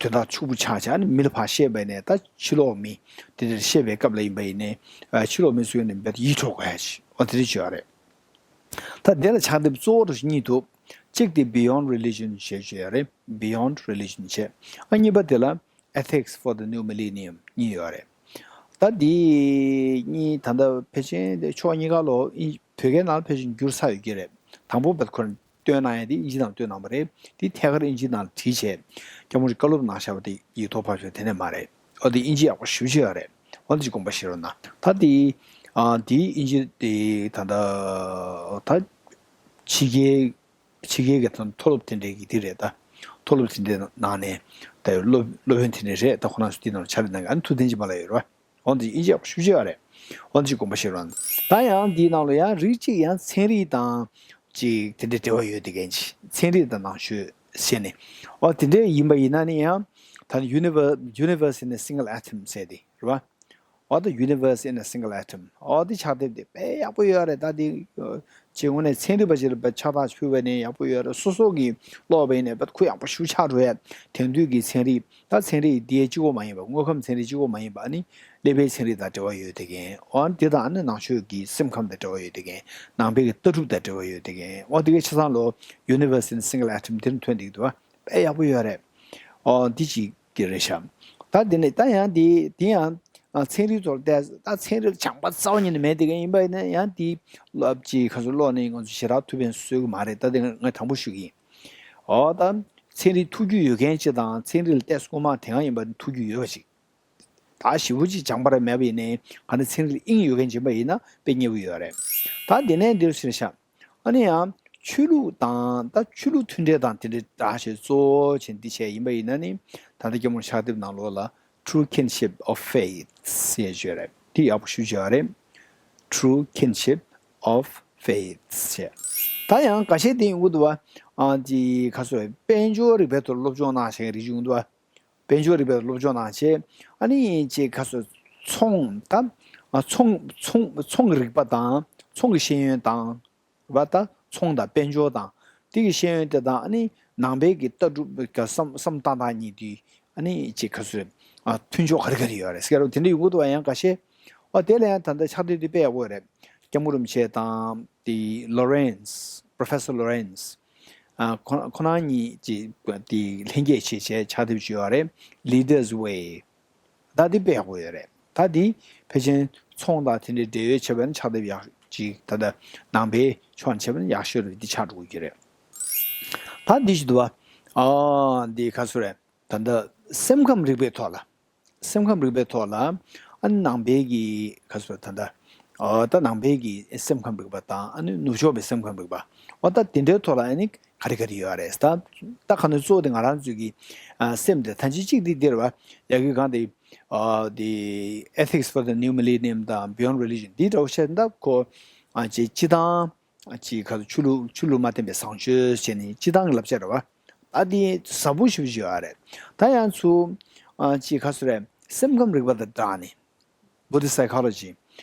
དོན་དག་ཕྱུག་པོ་ཆགས་བྱས། ཨ་ནི་མི་ལ་ཕར་བཤད་པ་ནས་ད་ཕྱི་ལོགས་མི་དེ་འདྲ་བཤད་པའི་སྐབས་ལ་ཡིན་པ་ཡིན་ནའི་ཨ་ཕྱི་ལོགས་མི་ཚོས་ནི་རྦད་ཡིད་འཕྲོག་དགོས་ཡ་ཅིག་འོ་དེ་འདྲ་ཅིག་ཡོད་རེད། ད་དེ་ལ་ཕྱག་དེབ་གཙོ་བོ་རུ་གཉིས་འདུག་གཅིག་དེ་Beyond Religion ཞེས་བརྗོད་ཡ་རེད། Beyond Religion ཞེས། ཨ་གཉིས་པ་དེ་ལ་Ethics for the New Millennium གཉིས་ཡོད་རེད། ད་འདི་གཉིས་ད་ལྟ་ཕལ་ཆེར་དེ་ཕྱོགས་གཉིས་ཀ་ལོ་ཨིན་བོད་སྐད་ནང་ཕལ་ཆེར་འགྱུར་ཚར་ཡོད་ཀྱི་རེད། དང་པོ་བད་ཁོ་རང་བཏོན་གནང་ཡ་དེ་ཨིན་ཇི་ནང་བཏོན་གནང་བ་རེད། དེ་ཐད་ཀར་ཨིན་ཇི་ནང་བྲིས་བྱས་སྐྱབས་མགོན་རིན་པོ་ཆེ་བཀའ་སློབ་གནང་བཞག་པ་དེ་ཡིག་ཐོག་ཕབ་བྱས་དེ་ནས་མ་རེད། ཨོ་དེ་ཨིན་ཇི་ཡག་པོ་ཞེ་པོ་ཅིག་ཡོད་རེད། ཨོ་དེ་ཅིག་དགོངས་པ་བཞེས་རོགས་གནང་། ད་དེ་ཨ་དེའི་ཨིན་ཇི་དེ་ད་ལྟ་ད་ཕྱི་རྒྱལ་ཕྱི་རྒྱལ་གྱི་ད་མཐོ་སློབ་དེ་འདྲའི་གི་དེ་རེད་ད། མཐོ་སློབ་དེ་འདྲའི་ནང་ནས་ད་སློབ་སློབ་དཔོན་དེ་འདྲ་རེད་ད། ཁོ་རང་ཚོ་དེ་ནང་ཕྱག་ལས་གནང་གི། ཨ་ནི་ཐུབ་བསྟན་སྦྱིན་པ་ལགས་ཡོད་རེད་བ། འོ་འདི་ཨིན་ཇི་ཡག་པོ་ཞེ་པོ་ཅིག་ཡོད་རེད། འོ་འདི་ཅིག་དགོངས་པ་བཞེས་རོགས་གནང་། ད་ཡང་འདིའི་ནང་ལ་ཡང་རིགས་གཅིག་ཡང་ཚན་རིག་དང་ཅིག་དེ་འདྲའི་འབྲེལ་བ་ཡོད་དེ་མཁན་ཅིག་ཚན་རིག་དང་ནང་ཆོས་ཟེར་ནས། འོ་དེ་འདྲ་ཡིན་པ་ཡིན་ན་ནི་ཡང་ད་Universe Universe in a Single Atom ཟེར་དེ་རེད་བ། འོ་ད་Universe in a Single Atom འོ་དེ་ཕྱག་དེབ་དེ་དཔེ་ཡག་པོ་ཡོད་རེད། ད་དེ་ཅིག་དངོས་གནས་ཚན་རིག་པ་ཅིག་ལ་དཔེ་ཕྱག་རྟགས་ཕུལ་བ་ནི་ཡག་པོ་ཡོད་རེད། སོ་སོ་གིས་ཀློག་པ་ཡིན་ནའི་དཔེ་ཁུ་ཡག་པོ་ཞེ་པོ་ཆགས་འགྲོ་ཡ། དེང་དུས་ཀྱི་ཚན་རིག་ད་ཚན་རིག་འདི་གཅིག་པོ་མ་ཡིན་པ། དངོས་ཁམས་ཚན་རིག་གཅིག་པོ་མ་ཡིན་པ། ཨ་ནི་ཀླད་པའི་ཚན་རིག་དང་འབྲེལ་བ་ཡོད་དེ་མཁན། འོ་དེ་དང་ཨ་ནི་ནང་ཆོས་ཀྱི་སེམས་ཁམས་དང་འབྲེལ་བ་ཡོད་དེ་མཁན། ནང་པའི་གི་ལྟ་གྲུབ་དང་འབྲེལ་བ་ཡོད་དེ་མཁན། འོ་དེ་གའི་ཆ་ཚང་ལོ་Universe in a Single Atom དེ་ནི་ཐོན་འདུག་འདུག་བ། དཔེ་ཡག་པོ་ཡོད་རེད། འོ་འདི་གཅིག་གི་རེད་ཤག་ད་དེ་ནས་ད་ཡང་དེ་དེ་ཡང་ཨ་ཚན་རིག་ཚོར་བལྟས། ད་ཚན་རིག་སྦྱངས་པ་རྩ་བ་ཉིད་ནས་མེད་དེ་ག་ཡིན་པ་ཡིན་ན་ཡང་དེ་ལབ་ཅིག་ཁ་སོ་ཀློག་ནས་ང་ཚོ་ཞེ་དྲག་ཐུགས་ཕན་གསོས་ཀྱི་མ་རེད། ད་དེ་ང་དྲང་པོ་ཞུ་གི་ཡིན། འོ་ད་ཚན་རིག་ཐུགས་རྒྱུས་ཡོད་མཁན་ཅིག་དང་ཚན་རིག་ལ་ཏོག་ཙམ་སྐུལ་མ་དེ་ག་ཡིན་པ་ཐུགས་རྒྱུས་ཡོད་པ་ཞིག་ད་ཞེ་པོ་ཅིག་སྦྱངས་པ་ར་མེད་པ་ཡིན་ནའི་ག་ནས་ཚན་རིག་ལ་དབྱིངས་ཡོད་མཁན་ཡིན་པ་ཡིན་ན་དཔེ་མཉེས་པོ་ཡོད་རེད། ད་དེ་ནས་འདིར་ཕྱིན་ཤག་ཨ་ནི་ཡང་ ཆོས་ལུགས་དང་ད་ཆོས་ལུགས་མཐུན་འབྲེལ་དང་དེ་འདྲའི་སྒྲ་ཞིག་གཙོ་བོ་བྱས་འདི་བྱས་ཡིན་པ་ཡིན་ན་ནི། ད་ལྟ་སྐྱབས་མགོན་ཕྱག་དེབ་ནང་ལོགས་ལ་True Kinship of Faith ཞེས་བརྗོད་རེད། འདི་ཡག་པོ་ཞུ་བྱས་རེད། True Kinship of Faith ཞེས། ད་ཡང་འགའ་ཤས་དེ་ཡོང་གི་འདུག་བ། ཨ་འདི་ཁ་སོ་དཔལ་འབྱོར་རིག་པའི་ཐོག་སློབ་སྦྱོང་གནང་བྱས་རིགས་ཡོང་གི་འདུག་བ། དཔལ་འབྱོར་རིག་པའི་སློབ་སྦྱོང་གནང་བྱས། ཨ་ནི་ཅེས་ཁ་སོ་ཚོང་ད་ཨ་ཚོང་ཚོང་ཚོང་གི་རིག་པ་དང་ཚོང་གི་ཤེས་ཡོན་དང་། བ་ད་ཚོང་དང་དཔལ་འབྱོར་དང་དེ་གི་ཤེས་ཡོན་དེ་དང་ཨ་ནི་ནང་པའི་གི་ལྟ་གྲུབ་ག་བསམ་བསམ་སྟངས་དང་གཉིས་དེ་ཨ་ནི་ཅིག་ག་ཚོད་ཨ་མཐུན་ཕྱོགས་ག་རེ་ག་རེ་ཡོད་རེད་ཟེར་རོ། དེ་འདྲ་ཡོང་གི་འདུག་བ། ཡང་འགའ་ཤས་ཨ་དེ་ལ་ཡང་ད་ལྟ་ཕྱག་དེབ་དེ་དཔེ་ཡག་པོ་རེད། སྐྱབས་མགོན་རིན་པོ་ཆེ་དང་དེ་Lawrence Professor Lawrence ཨ་ཁོ་ཁོ་རང་གཉིས་ཀྱིས་དེ་ལྷན་རྒྱས་བྱས་བྱས་ཕྱག་དེབ་ཅིག་ཡོད་རེད། Leaders Way ད་འདི་དཔེ་ཡག་པོ་ཡོད་རེད། ད་འདི་ཕལ་ཆེར་ཚོང་དང་དེ་འདྲའི་འབྲེལ་ཡོད་བྱས་པ་ན་ཕྱག་དེབ་ཡག་ཅིག་ད་ལྟ་ནང་པའི་ཕྱོགས་ནས་བྱས་པ་ན་ཡག་ཤོས་རེད། འདི་ཆགས་འགྲོ་གི་རེད། ད་འདི་ཞིག་འདུག་བ། ཨ་འདི་ག་ཚོད་རེད། ད་ལྟ་སེམས་ཁམས་རིག་པའི་ཐོག་ལ། སེམས་ཁམས་རིག་པའི་ཐོག་ལ་ཨ་ནི་ནང་པའི་གི་ག་ཚོད་ད་ལྟ་ཨ་ད་ནང་པའི་གི་སེམས་ཁམས་རིག་པ་དང་ཨ་ནི་ནུབ་ཕྱོགས་པའི་སེམས་ཁམས་རིག་པ། འོ་ད་དེ་འདྲའི་ཐོག་ལ་ཨ་ནི་ག་རེ་ག་རེ་ཡོད་རེད། ད་ད་ག་ནས་གཙོ་བོ་དེ་ང་རང་ཚོའི་གི་ཨ་སེམས་དེ་ད་ཅི་གཅིག་དེ་འདིར་བ་ཡ་གི་གང་དེ་ཨ་དེ་Ethics for the New Millennium དང་Beyond Religion འདི་འདྲ་བོ་བཤད་ན་ད་ཁོ་ཨ་ཅེ་སྤྱི་བཏང་ཅིག་ག་ཚོད་ཆོས་ལུགས་ཆོས་ལུགས་མ་བསྟན་པའི་བཟང་སྤྱོད་ཟེར་ནས་སྤྱི་བཏང་གི་བསླབ་བྱ་རེད་བ། ཨ་དེ་ཟབ་པོ་ཞེ་པོ་ཅིག་ཡོད་རེད། ད་ཡང་ཚུར་ཨ་ཅིག་ག་ཚོད་རེད། སེམས་ཁམས་རིག་པ་དང་སྦྲགས་ནས་Buddhist Psychology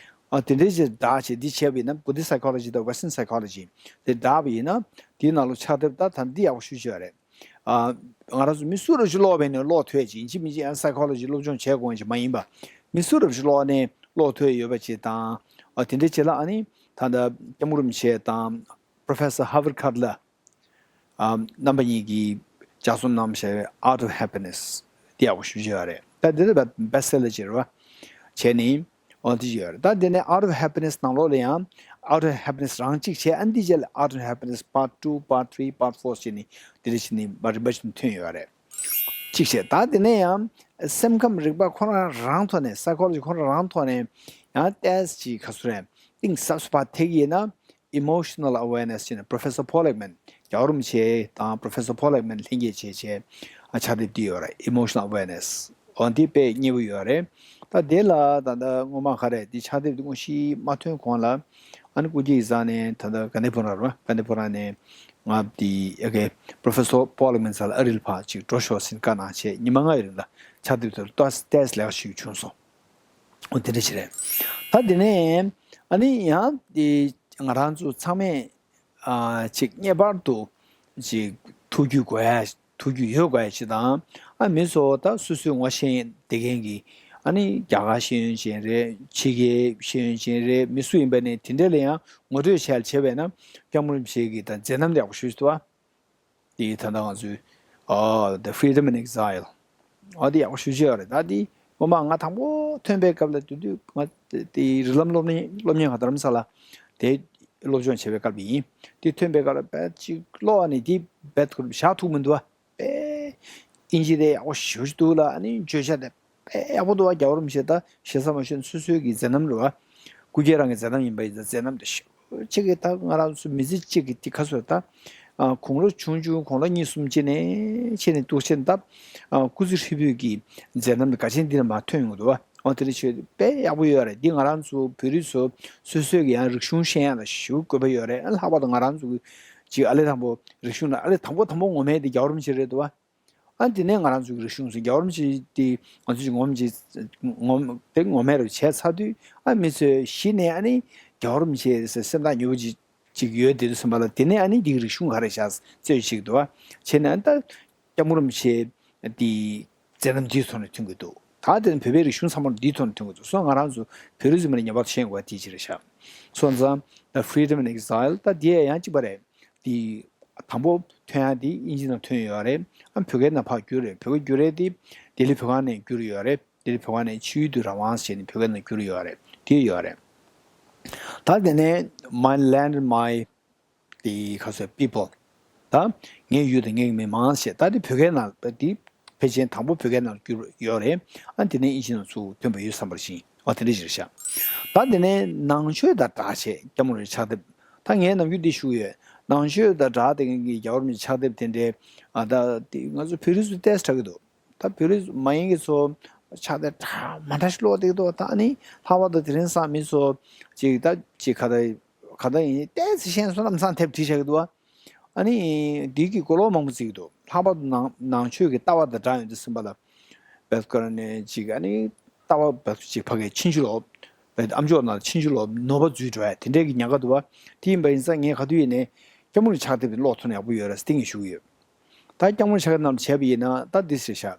ཨ་དེ་འདྲའི་ཅིག་སྦྲགས་བྱས་འདི་བྱས་པ་ཡིན་ན་Buddhist Psychology དང་Western Psychology དེ་སྦྲགས་པ་ཡིན་ན་དེའི་ནང་ལོགས་ཕྱག་དེབ་ད་ད་འདི་ཡག་པོ་ཞེ་པོ་ཅིག་ཡོད་རེད། ཨ་ང་རང་ཚོ་མི་སུ་རུ་ཞིག་ཀློག་པ་ཡིན་ན་ཀློག་ཐུབ་ཡ་ཅིག་ཡིན་གཅིག་མིན་གཅིག་ཡང་Psychology སློབ་སྦྱོང་བྱེད་དགོས་ཡ་ཅིག་མ་ཡིན་པ། མི་སུ་རུ་ཞིག་ཀློག་ནས་ཀློག་ཐུབ་ཡ་ཡོད་པ་ཅིག་དང་། ཨ་དེ་འདྲའི་ཅིག་ལ་ཨ་ནི་ད་ལྟ་སྐྱབས་མགོན་རིན་པོ་ཆེ་དང་Professor Howard Kotler ཨ་རྣམ་པ་གཉིས་ཀྱིས་ལྗགས་རྩོམ་གནང་བཞག་པའི་Art of Happiness དེ་ཡག་པོ་ཞེ་པོ་ཅིག་ཡོད་རེད། ད་འདི་ནི་best seller ཅིག་རེད་བ། བྱས་ནས་འོ་འདི་ཅིག་ཡོད་རེད། ད་འདི་ནས་Art of Happiness ནང་ལོགས་ལ་ཡང་Art of Happiness རང་གཅིག་བྱས། ཨ་འདི་རྗེས་ལ་Art of Happiness Part two, Part three, Part four བྱས་ནས་འདི་འདྲ་བྱས་ནས་མ་རིམ་པ་བྱས་ནས་ཐོན་ཡོད་རེད། གཅིག་བྱས། ད་འདི་ནས་ཡང་སེམས་ཁམས་རིག་པ་ཁོ་རང་རང་ཐོག་ནས་Psychology ཁོ་རང་རང་ཐོག་ནས་ཡང་ཏོག་ཙམ་ཅིག་ག་ཚོད་རེད། གཏིང་ཟབ་ཟབ་ཕར་ཐེག་ཡིན་ན། Emotional Awareness ཅེས་ནས་Professor Paul Ekman རྒྱལ་བ་རིན་པོ་ཆེ་དང་Professor Paul Ekman ལྷན་རྒྱས་བྱས་བྱས་ཨ་ཕྱག་དེབ་འདི་ཡོད་རེད། Emotional Awareness འོ་འདི་དཔེ་མཉེས་པོ་ཡོད་རེད། ད་དེ་ལ་ད་ལྟ་སྔོན་མ་ག་རེ་འདི་ཕྱག་དེབ་འདི་དངོས་གཞི་མ་ཐོན་གོང་ལ་ཨ་ནི་སྐུ་སྒེར་ཡིག་ཚང་ནས་ད་ལྟ་ག་ནས་བོ་ར་རེད་བ། ག་ནས་བོ་ར་ནས་ང་འདི་ཨ་གེ་Professor Paul Ekman ཚ་ལ་ཨ་རིར་ཕར་ཅིག་འགྲོ་ཤོག་ཟེར་བཀའ་གནང་བྱས་ཉི་མ་ལྔ་ཡི་རིང་ལ་ཕྱག་དེབ་དེ་ལ་ཏོག་ཙམ་ལེགས་ཤིག་བྱུང་སོང་། འོ་དེ་འདྲ་ཞིག་རེད། ད་དེ་ནས་ཨ་ནི་ཡང་དེ་ང་རང་ཚོ་ཚང་མས་ཨ་ཅིག་ངེས་པར་དུ་ཅིག་ཐུགས་རྒྱུས་དགོས་ཡ་ཐུགས་རྒྱུས་ཡོད་དགོས་ཡ་ཅིག་དང་། ཨ་མི་ཚོ་ད་སོ་སོའི་ངོ་ཤེས་བསྡད་མཁན་གྱི་ཨ་ནི་རྒྱ་གར་ཤེས་ཡོན་ཅན་རེད། ཕྱི་རྒྱལ་ཤེས་ཡོན་ཅན་རེད། མི་སུ་ཡིན་པ་ནས་དེ་འདྲ་ལ་ཡང་ངོ་སྤྲོད་བྱས་བྱས་པས་ན་སྐྱབས་མགོན་རིན་པོ་ཆེ་གི་ད་མཛད་རྣམ་ཡག་པོ་ཞེ་པོ་ཅིག་འདུག་བ། དེ་ད་ལྟ་ང་ཚོའི་ཨ་The Freedom in Exile ཨ་དེ་ཡག་པོ་ཞེ་པོ་ཅིག་ཡོད་རེད། ད་དེ་སྔོན་མ་ང་དང་པོ་ཐོན་པའི་སྐབས་ལ་དེ་དུས་ང་དེ་རིགས་ལམ་སློབ་གཉེར་སློབ་གཉེར་ཁང་རྡ་རམ་ས་ལ་དེ་སློབ་སྦྱོང་བྱེད་པའི་སྐབས་ཡིན། དེ་ཐོན་པའི་སྐབས་ལ་དཔེ་ཅིག་ཀློག་ཨ་ནི་དེ་རྦད་ཁུར་བཞག་ཐུབ་མི་འདུག་བ། དཔེ་ཨིན་ཇི་དེ་ཡག་པོ་ཞེ་པོ་ཅིག་འདུག་ལ། ཨ་ནི་བརྗོད་བྱ་དེ་དཔེ་ཡག་པོ་འདུག་བ། རྒྱལ་བ་རིན་པོ་ཆེ་ད་ཞེ་ས་མ་ཞུ་ན་སོ་སོའི་གི་མཛད་རྣམ་རེད་བ། སྐུ་སྒེར་རང་གི་མཛད་རྣམ་ཡིན་པ་ཡིན་ཙང་མཛད་རྣམ་དེ་ཞེ་པོ་ཅིག་གི་ད་ང་རང་ཚོ་མི་ཚེ་གཅིག་གི་དེ་ག་ཚོད་ད་ཨ་དགུང་ལོ་ཆུང་ཆུང་དགུང་ལོ་གཉིས་གསུམ་ཅིག་ནས་ཕྱིན་ནས་འདུག་ཕྱིན་ད་ཨ་སྐུ་ཚེ་ཧྲིལ་པོའི་གི་མཛད་རྣམ་དེ་ག་ཅན་འདི་ནས་མར་ཐོན་ཡོང་གི་འདུག་བ། འོ་དེ་འདྲ་བྱས་དཔེ་ཡག་པོ་ཡོད་རེད། འདི་ང་རང་ཚོ་བོད་རིགས་ཚོ་སོ་སོའི་གི་ཡང་རིག་གཞུང་ཤེས་ཡ་ལ་ཞེ་པོ་དགོས་པ་ཡོད་རེད། ཨ་ལྷག་པར་དུ་ང་རང་ཚོ་གི་ཅིག་ཨ་ལས་དང་པོ་རིག་གཞུང་ལ་ཨ་ལས་དང་པོ་དང་པོ་ངོ་མ་དེ་རྒྱལ་བ་རིན་པོ་ཆེ་རེད་འདུག་བ། ཨ་དེ་ནས་ང་རང་ཚོའི་རིག་གཞུང་ཟེར་རྒྱལ་བ་རིན་པོ་ཆེ་དེ་ང་ཚོས་ངོམ་ཅིག་ངོམ་དེ་ངོ་མས་རུ་བྱས་ཚར་དུས་ཨ་མི་ཚོས་གཞི་ནས་ཨ་ནི་རྒྱལ་བ་རིན་པོ་ཆེ་ཟེར་སེམས་ཐག་ཉེ་པོ་ཅིག་ཅིག་ཡོད་དེ་དུས་ཙམ་པ་ལ་དེ་ནས་ཨ་ནི་འདིའི་རིག་གཞུང་ག་རེ་བཞག་རྩོད་ཅིག་འདུག་བ། བྱས་ནས་ཨ་ད་སྐྱབས་མགོན་རིན་པོ་ཆེ་དེ་མཛད་རྣམ་འདིའི་ཐོག་ནས་མཐུན་གྱི་འདུག་ད་དེ་ནི་བོད་པའི་རིག་གཞུང་ཚང་མ་འདིའི་ཐོག་ནས་མཐུན་གྱི་འདུག་སོ་ང་རང་ཚོ་བོད་རིགས་ཚོ་མི་ལ་ངེས་པར་དུ་ཤེས་དགོས་པ་དེ་ཅིག་རེད་ཤག་སོང་ཙང་The Freedom in Exile ད་དེ་ཡང་གཅིག་པ་རེད། དེ་དང་པོ་ཐོན་ཡག་དེ་དབྱིན་ཇི་ནང་ཐོན་ཡོད་རེད། ཨ་བོད་སྐད་ནང་ཕར་བསྒྱུར་རེད། བོད་སྐད་བསྒྱུར་རེད་དེ་ལྡི་ལི་བོད་ཁང་ནས་བསྒྱུར་ཡོད་རེད། ལྡི་ལི་བོད་ཁང་ནས་ཕྱི་ཡུལ་དུ་རང་དབང་ཟེར་ནས་བོད་སྐད་ནང་བསྒྱུར་ཡོད་རེད། དེ་ཡོད་རེད། ད་དེ་ནས་My Land and My དེ་ག་ཚོད་People ད་ངའི་ཡུལ་དང་ངའི་མི་མང་ཞེས་ད་དེ་བོད་སྐད་ནང་དེ་ཕལ་ཆེར་དང་པོ་བོད་སྐད་ནང་བསྒྱུར་ཡོད་རེད། ཨ་དེ་ནས་དབྱིན་ཇི་ནང་ཚུར་ཐོན་པ་ཡོད་བསམ་པར་ཤེས། ཨ་དེ་འདྲ་ཞིག་རེད་ཤག་ད་དེ་ནས་ནང་ཆོས་དང་སྦྲགས་བྱས་སྐྱབས་མགོན་རིན་པོ་ཆེ་ཕྱག་དེབ་ད་ངས་ནམ་རྒྱུན་འདི་ཞུ་གི་ཡོད། ནང་ཆོས་དང་སྦྲགས་དེ་གི་རྒྱལ་བ་རིན་པོ་ཆེ་ཕྱག་དེབ་དེ་འདྲའི་ཨ་ད་དེ་ང་ཚོ་བོད་རིགས་ཚོ་ཏོག་ཙམ་དྲག་གི་འདུག་ད་བོད་རིགས་མ་ཡིན་གྱི་ཚོ་ཕྱག་དེབ་གྲངས་མང་དྲགས་ཤིག་ཀློག་བསྡད་ཀྱི་འདུག་ད་ཨ་ནི་ལྷག་པར་དུ་དེ་རིང་སང་མི་ཚོ་ཅིག་ད་ཅིག་ག་ད་ག་ད་ཡིན་ཏོག་ཙམ་ཤེས་སོང་ན་མཚམས་ཐེབས་བྲིས་བཞག་གི་འདུག་ཨ་ནི་འདི་གི་གོ་ལོག་མང་པོ་བརྩི་གི་འདུག་ལྷག་པར་དུ་ནང་ནང་ཆོས་ཀྱི་ལྟ་བ་དང་སྦྲགས་ཡོང་དུས་ཙམ་པ་ལ། བེད་ཀར་ནས་ཅིག་ཨ་ནི་ལྟ་བ་བེད་ཅིག་ཕ་གའི་ཕྱིན་ཅི་ལོག་བེད་ཨ་མཆོག་ནང་ཕྱིན་ཅི་ལོག་ནོར་བ་འཛུལ་འགྲོ་ཡ་དེ་འདྲའི་གི་ཉེན་ཁ་འདུག་བ། དེ་ཡིན་པ་ཡིན་ཙང་ངས་ག་དུས་ཡིན་ནའི་སྐྱབས་མགོན་ཕྱག་དེབ་དེ་ཀློག་ཐུབ་ན་ཡག་པོ་ཡོད་རེད་ཟེར་ཏིང་ངེ་ཞུ་གི་ཡོད། ད་སྐྱབས་མགོན་ཕྱག་དེབ་ནང་བྱས་པ་ཡིན་ན་ད་འདི་ཟེར་ཤག་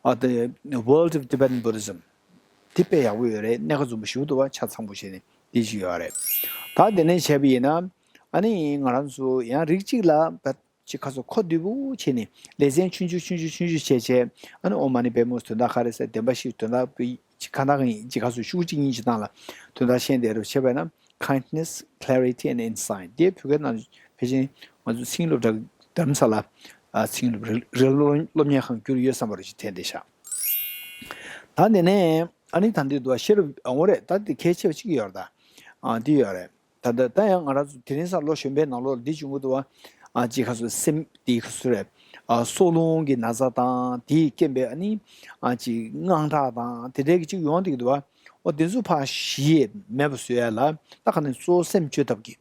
ཨ་The World of Tibetan Buddhism། དེ་དཔེ་ཡག་པོ་ཡོད་རེད། གནད་འགག་རྫོན་པོ་ཞེ་པོ་འདུག་བ། ཆ་ཚང་པོ་བྱས་ནས་འདི་ཅིག་ཡོད་རེད། ད་དེ་ནས་བྱས་པ་ཡིན་ན་ཨ་ནི་ང་རང་ཚོ་ཡང་རིགས་གཅིག་ལ་བེད་ཅིག་ཁ་སོ་ཁོ་བསྡུས་པོ་བྱས་ནས་ལེ་ཚན་ཆུང་ཆུང་ཆུང་ཆུང་ཆུང་ཆུང་བྱས་བྱས། ཨ་ནི་ཨོཾ་མ་ཎི་པདྨེ་དོན་དག་ག་རེ་ཟེར་བདེན་པ་བཞི་དོན་དག་པོ་ཅིག་གང་དག་ཡིན་ཅིག་ཁ་སོ་ཤུགས་གཅིག་གཉིས་ཅིག་སྟངས་ལ་དོན་དག་ཤེས་བསྡད་རོགས་བྱས་པས་ན། Kindness, clarity and insight། དེ་བོད་སྐད་ནང་ཕལ་ཆེར་ང་ཚོ་ཚིག་སློབ་གྲྭ་རྡ་རམ་ས་ལ་ཨ་ཚིག་སློབ་རེ་རེ་སློབ་སློབ་གཉེར་ཁང་བསྒྱུར་ཡོད་བསམ་པ་རེ་ཞིག་དྲན་བསྡད་ཤག་ད་དེ་ནས་ཨ་ནི་ད་འདི་འདུག་ཤེས་རབ་འོང་རེད། ད་དེ་གལ་ཆེ་བ་གཅིག་ཡོད་རེད། ད་ཨ་འདི་ཡོད་རེད། ད་ལྟ་ད་ཡང་ང་རང་ཚོ་དེ་རིང་སང་ལོ་གཞོན་པའི་ནང་ལོགས་ལ་འདི་བྱུང་གི་འདུག་བ། ཨ་ཅིག་ཁ་སོ་སེམས་དེ་ཁ་སོ་རེད། ཨ་སྲོག་རླུང་གི་ན་ཚ་དང་དེའི་རྐྱེན་པས་ཨ་ནི་ཨ་ཅིག་དངངས་སྐྲག་དང་དེ་འདྲའི་གི་ཅིག་ཡོང་བསྡད་ཀྱི་འདུག་བ། ཨོ་དེ་ཚོ་ཕར་ཞི་ཡས་མེད་པ་བཟོ་ཡ་ལ་ད་ག་ནས་གཙོ་བོ་སེམས་བཅོས་ཐབས་ཀྱི།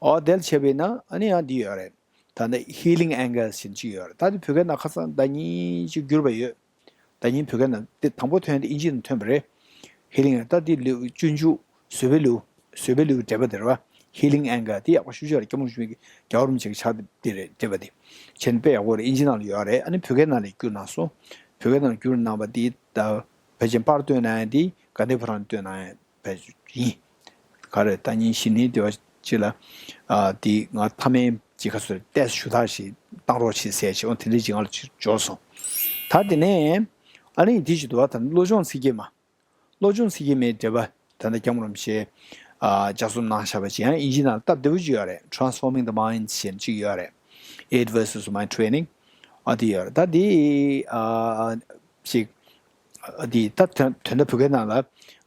ཨོ་དེ་ལ་བྱས་པས་ན་ཨ་ནི་ཡང་འདི་ཡོད་རེད། ད་ནི་Healing Anger ཟེར་ཅིག་ཡོད་རེད། ད་དེ་བོད་སྐད་ནང་ཁ་སང་ཟླ་གཉིས་ཅིག་བསྒྱུར་བ་ཡོད། ད་ཉིན་བོད་སྐད་ནང་དེ་དང་པོ་ཐོན་དེ་ཨིན་ཇི་ནང་ཐོན་པ་རེད། Healing Anger ད་དེ་ལེའུ་སྤྱོད་འཇུག་བཟོད་པའི་ལེའུ་བཟོད་པའི་ལེའུ་འགྲེལ་པ་དེ་རེད་བ། Healing Anger དེ་ཡག་པོ་ཞེ་པོ་ཅིག་ཡོད་རེད། སྐྱབས་མགོན་རིན་པོ་ཆེ་གི་རྒྱལ་བ་རིན་པོ་ཆེ་གི་ཕྱག་དེབ་དེ་རེད། འགྲེལ་པ་དེ་བྱས་ནས་དཔེ་ཡག་པོ་རེད། ཨིན་ཇི་ནང་ལ་ཡོད་རེད། ཨ་ནི་བོད་སྐད་ནང་ལ་བསྒྱུར་གནང་སོང་། བོད་སྐད་ནང་བསྒྱུར་གནང་བ་དེ་ད་ཕལ་ཆེར་པར་བཏོན་གནང་ཡ་དེ་དགའ་ལྡན་ཕོ་བྲང་བཏོན་གནང་ཡ་བས་ཡིན། ག་རེ་ད་ཉིན་གཞི་ནས་དེ་བ་ཅི་ལ། ཨ་དེ་ང་མཐའ་མའི་ཅི་ཁ་སོ་ཏེས་ཞུ་དག་ཞིག་བཏང་རོགས་བྱེད་ཟེར་བྱས་འོ་དེ་འདྲའི་ཅིག་ང་ལ་ཅིག་འབྱོར་སོང་། ད་དེ་ནས་ཨ་ནི་དེ་ཞིག་འདུག་བ། ད་བློ་སྦྱོང་ཚིག་བརྒྱད་མ། བློ་སྦྱོང་ཚིག་བརྒྱད་མའི་འགྲེལ་པ་ད་ལྟ་སྐྱབས་མགོན་རིན་པོ་ཆེ་ཨ་ལྗགས་རྩོམ་གནང་བཞག་པ་ཅིག་ཡང་ཨིན་ཇི་ནང་སྟབས་བདེ་པོ་ཅིག་ཡོད་རེད། Transforming the Mind ཞེས་ཅིག་ཡོད་རེད། Eight Verses of Mind Training ཨ་དེ་ཡོད་རེད། ད་དེ་ཨ་ཅིག་ཨ་དེ་ད་དོན་དོན་དག་བོད་སྐད་ནང་ལ་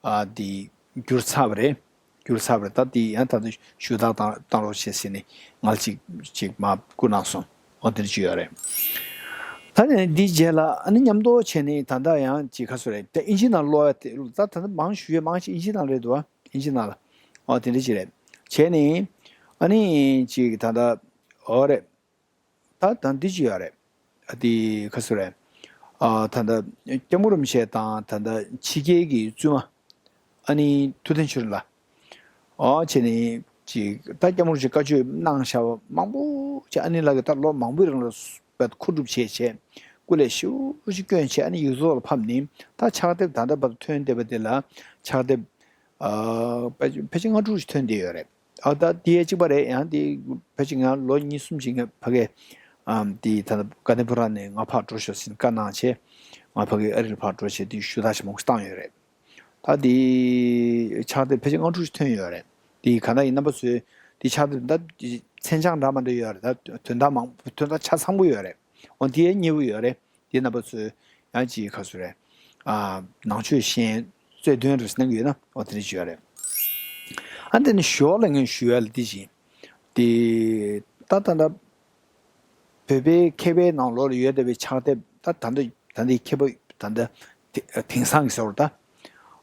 ཨ་དེ་བསྒྱུར་ཚར་བ་རེད། བསྒྱུར་ཚར་བ་རེད། ད་དེ་ཡང་ད་དུང་ཞུ་དག་བཏང་བཏང་རོགས་བྱེད་ཟེར་ནས་ང་ལ་ཅིག་ཅིག་མར་བསྐུར་གནང་སོང་། འོ་དེ་འདྲ་ཅིག་ཡོད་རེད། ད་ནས་འདི་རྗེས་ལ་ཨ་ནི་མཉམ་དུ་བྱས་ནས་ད་ལྟ་ཡང་ཅིག་ཁ་སོ་རེད། ད་ཨིན་ཇི་ནང་ཀློག་ཡ་དེ་ད་ད་ལྟ་མང་ཞུ་ཡས་མང་ཞིག་ཨིན་ཇི་ནང་རེད་འདུག་བ། ཨིན་ཇི་ནང་ལ། འོ་དེ་འདྲ་ཅིག་རེད། བྱས་ནས་ཨ་ནི་ཅིག་ད་ལྟ་འོ་རེད། ད་ད་འདི་ཅི་ཡོད་རེད། ཨ་དེ་ཁ་སོ་རེད། ཨ་ད་ད་སྐྱབས་མགོན་རིན་པོ་ཆེ་དང་ད་ད་ཕྱི་རྒྱལ་གྱི་བཙུན་མ་ཨ་ནི་ཐུབ་བསྟན་ཆོས་སྒྲོན་ལགས། ཨོ་བྱས་ནས་ཅིག་ད་སྐྱབས་མགོན་རིན་པོ་ཆེ་བཀའ་ཆོས་གནང་བཞག་པ་མང་པོ་ཅིག་ཨ་ནི་ལགས་ཀྱིས་ད་ལོ་མང་པོའི་རིང་ལ་མཁོ་སྒྲུབ་བྱས་བྱས་སྐུ་ལས་ཞེ་པོ་ཅིག་བསྐྱོན་བྱས་ཨ་ནི་ཡིག་ཚོགས་ལ་ཕབ་ནས་ད་ཕྱག་དེབ་ད་ལྟ་བར་དུ་ཐོན་བསྡད་པ་དེ་ལ་ཕྱག་དེབ་ཨ་ཕལ་ཆེར་ལྔ་དྲུག་ཅིག་ཐོན་བསྡད་ཡོད་རེད། ཨ་ད་དེ་གཅིག་པ་རེད། ཡང་དེ་ཕལ་ཆེར་ང་ལོ་གཉིས་གསུམ་ཅིག་ང་ཕ་གི་ཨམ་དེ་ད་ལྟ་དགའ་ལྡན་ཕོ་བྲང་ནས་ང་ཕར་འགྲོ་ཤོག་ཟེར་བཀའ་གནང་བྱས་ང་ཕ་གི་ཨ་རི་ལ་ཕར་འགྲོ་བྱས་དེ་ཞུ་དག་ཞིག་མང་པོ་ཞིག་བཏང་ཡོད་རེད། ད་དེ་ཕྱག་དེབ་ཕལ་ཆེར་ལྔ་དྲུག་ཅིག་ཐོན་ཡོད་རེད། དེ་ག་ན་ཡིན་རྣམ་པ་ཚོས་དེ་ཕྱག་དེབ་ད་མཚན་བྱང་འདྲ་མ་འདྲ་ཡོད་རེད། ད་དོན་དག་མང་དོན་དག་ཆ་ཚང་པོ་ཡོད་རེད། འོ་དེ་མཉེས་པོ་ཡོད་རེད། དེ་རྣམ་པ་ཚོས་ཡང་ཅིག་ཁ་སོ་རེད། ཨ་ནང་ཆོས་ཤེས་རྩོད་དོན་རེ་གནང་གི་ཡོད་ན་འོ་དེ་རེ་ཞུ་ཡ་རེད། ཨ་དེ་ནི་ཞོར་ལ་ངས་ཞུ་ཡ་ལ་དེ་བཞིན་དེ་ད་ད་ད་བོད་པའི་མཁས་པའི་ནང་ལོགས་ལ་ཡོད་བསྡད་པའི་ཕྱག་དེབ་ད་ད་འདི་ད་འདི་མཁས་པ་ད་ད་དེ་དེང་སང་གི་ཟེར་བ་ད་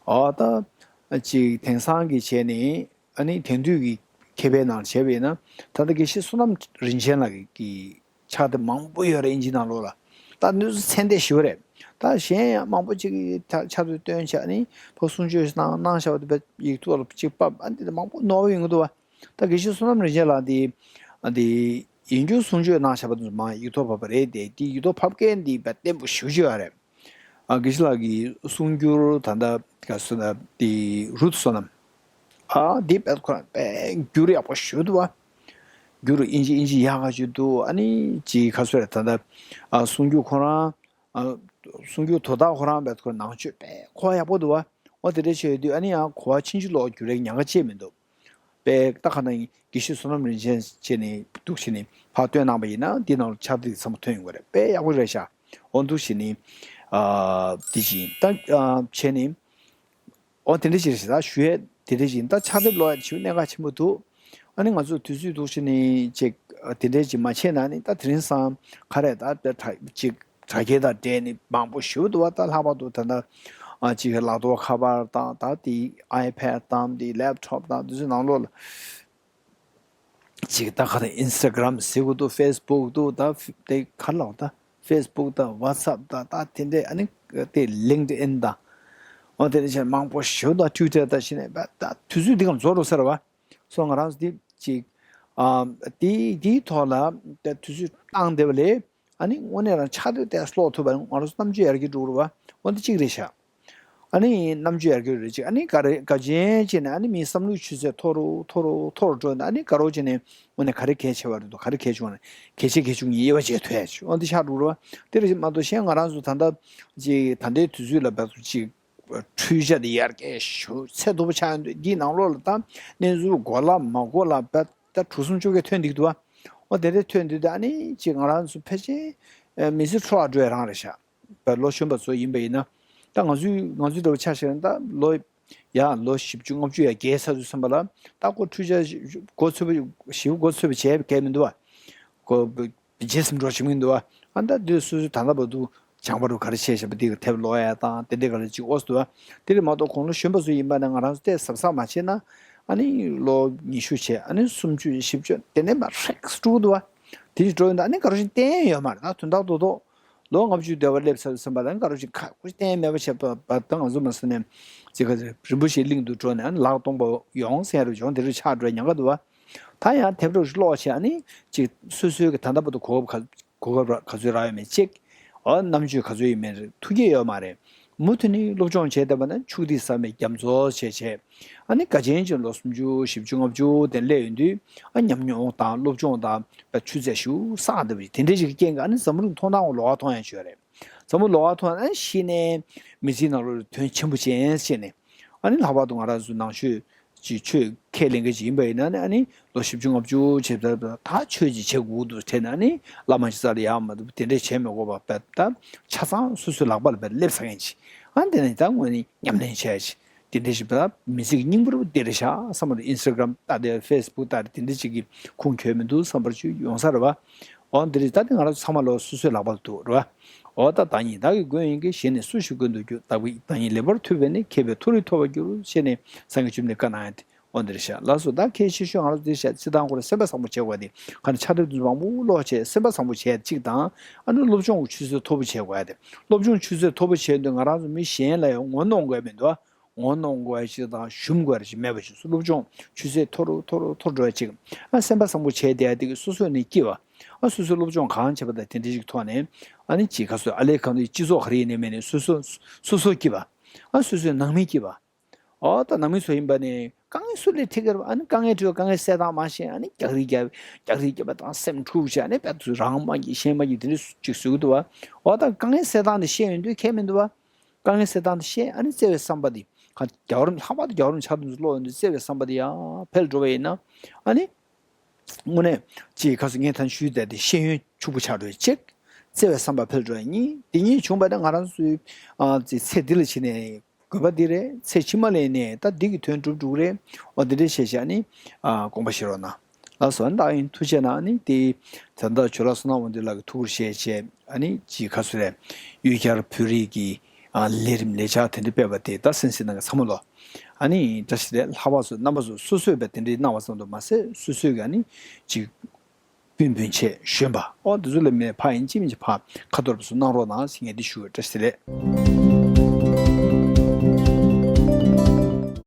ཨ་ད་ཅིག་དེང་སང་གི་བྱས་ནས་ཨ་ནི་དེང་དུས་ཀྱི་མཁས་པའི་ནང་བྱས་པ་ཡིན་ན་ད་ལྟ་དགེ་བཤེས་བསོད་ནམས་རིན་ཆེན་ལགས་ཀྱི་ཕྱག་དེབ་མང་པོ་ཡོད་རེད། ཨིན་ཇི་ནང་ལོགས་ལ་ད་ནུས་ཚན་ཏོག་ཙམ་ཞིག་རེད། ད་གཞན་ཡང་མང་པོ་ཅིག་གིས་ཕྱག་དེབ་བཏོན་བྱས་ནི་ཕར་གསུང་ཆོས་གནང་གནང་བྱས་པ་དེ་ཡིག་ཐོག་ལ་ཅིག་ཕབ་ཨ་འདི་མང་པོ་ནོར་བ་ཡོང་གི་འདུག་བ། ད་དགེ་བཤེས་བསོད་ནམས་རིན་ཆེན་ལགས་འདི་ཨ་འདི་ཡིན་རྒྱུ་གསུང་ཆོས་གནང་བྱས་པ་དེ་ཚོ་མང་ཡིག་ཐོག་ཕབ་པ་རེད་དེ། དེ་ཡིག་ཐོག་ཕབ་མཁན་འདི་བརྟན་པོ་ཞེ་པོ་ཅིག་ཡོད་རེད། ཨ་དགེ་བཤེས་ལགས་ཀྱི་གསུང་སྒྱུར་ད་ལྟ་ག་སོ་ན་དེ་རུད་བསོད་ནམས། ཨ་དེ་དཔེ་ཁོ་རང་དཔེ་སྒྱུར་ཡག་པོ་ཞེ་པོ་འདུག་བ། སྒྱུར་ཨིན་ཇི་ཨིན་ཇི་ཡག་ག་ཅིག་འདུག་ཨ་ནི་ཅིག་ག་སོ་རེད་ད་ལྟ་ཨ་གསུང་སྒྱུར་ཁོ་རང་ཨ་གསུང་སྒྱུར་དོ་བདག་ཁོ་རང་དཔེ་ཁོ་ནང་ཆོས་དཔེ་གོ་བ་ཡག་པོ་འདུག་བ། འོ་དེ་འདྲ་བྱས་ཡོད་དུས་ཨ་ནི་ཡང་གོ་བ་ཕྱིན་ཅི་ལོག་འགྱུར་ཡག་ཉེན་ཁ་ཅི་ཡང་མི་འདུག་དཔེ་ད་ག་ན་དགེ་བཤེས་བསོད་ནམས་རིན་ཆེན་བྱས་ནས་འདུག་བྱས་ནས་ཕར་བཏོན་གནང་པ་ཡིན་ན་འདི་ནང་ལ་ཕྱག་དེབ་ཚང་མ་ཐོན་ཡོང་གི་རེད། དཔེ་ཡག་པོ་རེད་ཤག་འོ་འདུག་བྱས་ནས་ཨ་འདི་བྱས་ད་ཨ་བྱས་ནས་འོ་དེ་འདྲ་ཅིག་རེད་ཤག་ད་ཞུ་ཡས་དེ་འདྲ་ཅིག་ཡིན། ད་ཕྱག་དེབ་ཀློག་ཡས་ཞུ་གནད་འགག་ཆེན་པོ་འདུག་ཨ་ནི་ང་ཚོ་དུས་ཚོད་འདུག་བྱས་ནས་ཅིག་ དེ་འདྲའི་ཅིག་མ་བྱས་ན་ནི་ད་དེ་རིང་སང་ག་རེ་ད་ད་ད་ཅིག་དྲ་རྒྱའི་དང་འབྲེལ་ནི་མང་པོ་ཞེ་པོ་འདུག་བ། ད་ལྷག་པར་དུ་ད་ལྟ་ཨ་ཅིག་ལག་ཐོགས་ཁ་པར་དང་ད་དེ་ཨའི་པེ་ཌི་དང་དེ་ལེབ་ཊོབ་དང་དེ་ཚོའི་ནང་ལོགས་ལ་ཅིག་ད་ག་ད་ཨིན་སི་ཊ་གྷ་རམ་ཟེར་དགོས་འདུག་ཕེ་སི་བུག་འདུག་ད་དེ་ག་ལ་ད་ཕེ་སི་བུག་དང་ཝ་ཊི་སི་ཨེབ་དང་ད་དེ་འདྲའི་ཨ་ནི་དེ་ལིང་ཀིཌ་ཨིན་དང་འོ་དེ་འདྲ་བྱས་མང་པོ་ཞེ་པོ་དང་ཊུའི་ཊར་དང་བྱས་ནས་ད་དུས་ཚོད་འདི་གམ་རྫོགས་འགྲོ་ས་རེད་བ། སོ་ང་རང་ཚོ་འདི་ཅིག་ཨ་དེ་དེའི་ཐོག་ལ་ད་དུས་ཚོད་བཏང་བསྡད་པ་ལས་ཨ་ནི་དངོས་གནས་རང་ཕྱག་དེབ་དེ་ཀློག་ཐུབ་པ་ང་རང་ཚོ་རྣམ་དཔྱོད་ཡར་རྒྱས་འགྲོ་གི་རེད་བ། འོ་འདི་གཅིག་རེད་ཤག་ཨ་ནི་རྣམ་དཔྱོད་ཡར་རྒྱས་རེད་ཅིག་ཨ་ནི་ག་རེ་ག་ཅན་བྱས་ནས་ཨ་ནི་མིའི་བསམ་བློའི་ཆུ་ཚད་མཐོ་རུ་མཐོ་རུ་མཐོ་རུ་འགྲོ་ནས་ཨ་ནི་དགའ་རབ་བྱས་ནས་དངོས་གནས་ག་རེ་གལ་ཆེ་བ་རེད་འདུག་ག་རེ་གལ་ཆུང་བ་རེད། གལ་ཆེ་གལ་ཆུང་གཉིས་དབྱེ་བ་འབྱེད་ཐུབ་ཡ་ཅིག་འོ་འདི་ཆགས་འགྲོ་གི་རེད་བ། དེ་རེད་མ་གཏོགས་གཞན་ང་རང་ཚོ་ད་ལྟ་ཅིག་ད་ལྟའི་དུས་ཚོད་ལ་བབས་ཚོ་ཅིག་འཕྲུལ་ཆ་དེ་ཡར་རྒྱས་ཞུ་ཚད་མཐོ་པོ་ཆགས་ཡོང་དུས་འདིའི་ནང་ལོགས་ལ་ད་གནས་ཚུལ་གོ་ལ་མ་གོ་ལ་བ་ད་དྲུག་གསུམ་བཅོ་བརྒྱད་ཐོན་འདུག་འདུག་བ། འོ་དེ་འདྲ་ཐོན་དུས་ད་ཨ་ནི་ཅིག་ང་རང་ཚོ་ཕལ་ཆེར་མི་ཚེ་འཕྲོ་བརླག་འགྲོ་ཡ་རང་རེད་ཤག་བ་ལོ་གཞོན་པ་ཚོ་ཡིན་པ་ཡིན་ན་ད་ང་ཚོའི་ང་ཚོའི་འདྲ་བོ་ཆ་བཞག་ན་ད་ལོ་ཡ་ལོ་བཞི་བཅུ་ལྔ་བཅུ་ཡ་བརྒལ་ཚར་དུས་ཙམ་པ་ལ་ད་ཁོ་འཕྲུལ་ཆ་མགོ་ཚོས་པ་ཞིབ་མགོ་ཚོས་པ་བྱས་པ་གལ་མི་འདུག་བ། ཁོ་རྗེས་ཟིན་འགྲོ་བཞིན་མི་འདུག་བ། ཨ་ད་དུས་སོ་སོའི་ད་ལྟ་བར་དུ་སྦྱངས་པ་རུ་ག་རེ་བྱས་བྱས་པ་དེ་ག་དེབ་ཀློག་ཡ་དང་དེ་འདྲའི་ག་རེ་ཅིག་ཨོ་སི་འདུག་བ། དེ་རེད་མ་གཏོགས་ཁོང་ལོ་གཞོན་པ་ཚོ་ཡིན་པ་ན་ང་རང་ཚོ་ཏོག་ཙམ་གཟབ་གཟབ་མ་བྱས་ན་ཨ་ནི་ལོ་ཉི་ཤུ་བྱས་ཨ་ནི་སུམ་ཅུ་བཞི་བཅུ་དེ་ནས་མར་ཧྲེག་སུ་འགྲོ་གི་འདུག་བ། དེ་ཅིག་འགྲོ་ཡོང་ད་ཨ་ནི་ག་རེ་ཞིག་བསྟན་ཡོད་མ་རེད། ད་དོན་དག་རྡོག་རྡོག་ལོ་ལྔ་བཅུ་སྡེ་བར་སླེབས་ཚར་བསམ་པ་ལ་ཨ་ནི་ག་རེ་ཞིག་ཁ་ཁུ་བསྟན་མེད་པ་བྱས་པ་བ་ད་ང་ཚོ་མ་སོང་ནས་ཅིག་ག་རེ་རིན་པོ་ཆེའི་གླིང་དུ་འགྲོ་ནས་ཨ་ནི་ལག་སྟོང་པ་ཡོང་ཟེར་རུ་བྱུང་དེ་རུ་ཆགས་འགྲོ་ཉེན་ཁ་འདུག་བ། ད་ཡང་དེབ་རོགས་ཀློག་བྱས་ཨ་ནི་ཅིག་སོ་སོའི་གི་ད་ལྟ་བར་དུ་གོ་སྐབས་ག་གོ་སྐབས་ག་ཚོད་རག་ཡོད་མེད་ཅིག་ཨོ་རྣམ་དཔྱོད་ག་ཚོད་ཡོད་མེད་ཐུགས་བསྐྱེད་ཡོད་མ་རེད། མུ་མཐུད་ནས་སློབ་སྦྱོང་བྱས་བསྡད་པ་ན་ཕྱུགས་འདི་བསམ་པའི་རྒྱ་མཚོ་བྱས་བྱས་ཨ་ནི་དགའ་ཆེན་ཅན་ལོ་སུམ་ཅུ་བཞི་བཅུ་ལྔ་བཅུ་དེ་སླེབས་ཡོང་དུས་ཨ་ཉམས་མྱོང་དང་སློབ་སྦྱོང་དང་ཆུ་ཚད་ཞུ་བསགས་བསྡད་པ་དེ་འདྲ་ཞིག་གི་རྐྱེན་གྱིས་ཨ་ནི་འཛམ་བུ་གླིང་མཐོང་སྣང་ལོགས་ཀ་མཐོང་ཡང་བྱོས་རེད། འཛམ་བུ་ལོགས་ཀ་མཐོང་ན་གཞི་ནས་མི་ཚེའི་ནང་ལོགས་དོན་ཆེན་པོ་ཅན་བྱས་ནས་ཨ་ནི་ལྷག་པར་དུ་ང་རང་ཚོ་ནང་ཆོས་ཀྱི་ཆོས་ཁས་ལེན་མཁན་ཅིག་ཡིན་པ་ཡིན་ན་ནི་ཨ་ནི་ལོ་བཞི་བཅུ་ལྔ་བཅུ་བྱས་པ་ད་ཆོས་ཅིག་བྱེད་དགོས་འདུག་དྲན་ན་ནི་བླ་མ་ཅིག་རྩ་ལ་ཡར་མ་འདུག་དེ་འདྲས་བྱེད་མི་དགོས་པ་བས་ད་ཆ་ཚང་སོ་སོའི་ལག་པ་ལ་བས་སླེབས་ཚར་མཁན་ཅིག་ཨ་ནི་དེ་ནས་ད་དངོས་གནས་ཉམས་ལེན་བྱས་ཅིག་དེ་འདྲ་ཞིག་ད་མི་ཚེ་གི་སྙིང་པོ་རུ་དེ་རེད་ཤག་བསམ་པ་རེད། ཨིན་སི་ཊ་གྷ་རམ་ལྟ་དེ་ཕེ་སི་བུག་ལྟ་དེ་འདྲ་ཅིག་གི་ཁུངས་འཁྱོལ་མི་འདུག་བསམ་པ་ཅིག་ཡོང་ས་རེད་བ། འོ་འདི་རེད། ད་དེ་ང་རང་ཚོ་ཚང་མ་ལོ་སོ་སོའི་ལག་པར་འདུག་རེད་བ། འོ་ད་བདག་ཉིད་བདག་གིས་མགོན་ཡིན་གྱི། གཞན་ནི་སུ་ཞིག་མགོན་དུ་འགྱུར། བདག་གིས་བདག་ཉིད་ལེགས་པར་ཐུབ་པས་ནི། མཁས་པའི་མཐོ་རིས་ཐོབ་པར་འགྱུར། ཞེས་ནས་སངས་རྒྱས་བཅོམ་ལྡན་བཀའ་གནང་ཡ་དེ་འོ་འདི་རེད་ཤག་ལགས་སོ། ད་གལ་ཆེ་ཤོས་ང་རང་ཚོ་འདི་བཤད་སྤྱི་བཏང་ཁོ་རང་སེམས་པ་བཟང་པོ་བྱེད་དགོས་ཏེ་ག་ནས་ཕྱག་དེབ་དེ་ཚོ་མང་པོ་ཀློག་བྱས་སེམས་པ་བཟང་པོ་བྱས་གཅིག་དང་ཨ་ནི་སློབ་སྦྱོང་གི་ཆུ་ཚད་མཐོ་པོ་བྱེད་དགོས་ཏེ་སློབ་སྦྱོང་ཆུ་ཚད་མཐོ་པོ་བྱས་དུས་ང་རང་ཚོ་མི་གཞན་ལ་ཡང་ངོ་གནོང་དགོས་མི་འདུག་ཨ། ངོ་གནོང་དགོས་ཡ་ཅིག་དང་ཞུམ་དགོས་ཡ་ཅིག་མེད་པ་ཞིག་སློབ་སྦྱོང་ཆུ་ཚད་མཐོ་རུ་མཐོ་རུ་མཐོ་རུ་འགྲོ་ཡ་ཅིག་ཨ་སེམས་པ་བཟང་པོ་བྱས་བསྡད་ཡ་དེ་གི་སོ་སོ་ནས་སྐྱིད་པ། ཨ་སོ་སོའི་སློབ་སྦྱོང་གང་བྱས་པ་དང་དེ་འདྲ་ཞིག་ཐོག་ནས་ཨ་ནི་ཅིག་ག་སོ་ཨ་ལས་གང་དུ་སྤྱི་ཚོགས་ག་རེ་ཡིན་ནའི་མེད་ནའི་སོ་སོ་སོ་སོ་སྐྱིད་པ། ཨ་སོ་སོའི་ནང་མི་སྐྱིད་པ། ཨོ་ད་ནང་མི་ཚོ་ཡིན་པ་ནི་དཀའ་ངལ་སུ་ལས་འཕྲད་ཀྱི་རེད། ཨ་ནི་དཀའ་ངལ་འཕྲད་དཀའ་ངལ་སེལ་སྟངས་མ་ཤེས་ཨ་ནི་རྒྱག་རེས་རྒྱབ་རྒྱག་རེས་རྒྱབ་པ་དང་སེམས་འཁྲུག་བྱས་ཨ་ནི་དཔེ་དུས་རང་མ་སྐྱིད་གཞན་མ་སྐྱིད་དེ་འདྲ་ཅིག་བཟོ་གི་འདུག་བ། ཨོ་ད་དཀའ་ངལ་སེལ་སྟངས་དེ་ཤེས་ཡོང་དུས་ཁྱད་མི་འདུག་བ། དཀའ་ངལ་སེལ་སྟངས་དེ་ཤེས་ཨ་ནི་བརྩེ་བའི་བསམ་པ་དེ་ག་རྒྱལ་བ་རིན་ལྷག་པར་དུ་རྒྱལ་བ་རིན་པོ་ཆེ་དེ་ཚོ་ཀློག་ཡོང་དུས་བརྩེ་བའི་བསམ་པ་དེ་ཡར་འཕེལ་འགྲོ་བ་ཡིན་ན་ཨ་ནི། དངོས་གནས་ཅིག་ཁ་སང་ངས་ད་ཞུས་བསྡད་དེ་ཤེས་ཡོན་ཕྱུག་པོ་ཆགས་འགྲོ་ཡ་གཅིག་བརྩེ་བའི་བསམ་པ་འཕེལ་འགྲོ་ཡ་གཉིས། དེ་གཉིས་བྱུང་བ་ན་ང་རང་ཚོའི་ཨ་ཅིག་ཚེ་འདི་ལ་ཕྱིན་ནས་དགོས་པ་འདི་རེད། ཚེ་ཕྱི་མ་ལ་ནས་ད་འདི་གི་དོན་འགྲུབ་འགྲོ་གི་རེད། འོ་འདི་འདྲ་བྱས་བྱས་ནི་ཨ་དགོངས་པ་བཞེས་རོགས་གནང་། ལགས་སོ། ཨ་ནི་ད་ཡིན་ཐུགས་རྗེ་གནང་། ཨ་ནི་དེ་ད་ལྟ་ཇོ་ལགས་བསོད་ནམས་དབང་འདུས་ལགས་ཀྱི་ཐུགས་ཁུར་བཞེས་བྱས་ཨ་ནི་ཅིག་ཁ་སོ་རེད། གཡུལ་འགྱེད་བོད་རིགས་ཀྱི་ཨ་ལས་རིམ་ལས་འཆར་དེ་འདྲ་སྤེལ་བ་དེ་ད་གསན་གཟིགས་གནང་མཁན་ཚང་མ་ལོ། ཨ་ནི་བཀྲ་ཤིས་བདེ་ལེགས། ལྷག་པར་དུ་རྣམ་པ་ཚོ་སོ་སོས་བས་དེ་འདྲའི་གནང་བ་ཙམ་དུ་མ་ཟད་སོ་སོས་ཀྱི་ཨ་ནི་ཅིག་སྤུན་སྤུན་མཆེད་གཞོན་པ་ཨོ་འདི་ཚོ་ལ་མེད་ཕ་ཡིན་ཅི་མིན་ཅི་ཕ་ཁ་ཐོར་བ་ཚོ་གནང་རོགས་གནང་ཟེར་ངས་འདི་ཞུ། བཀྲ་ཤིས་བདེ་ལེགས།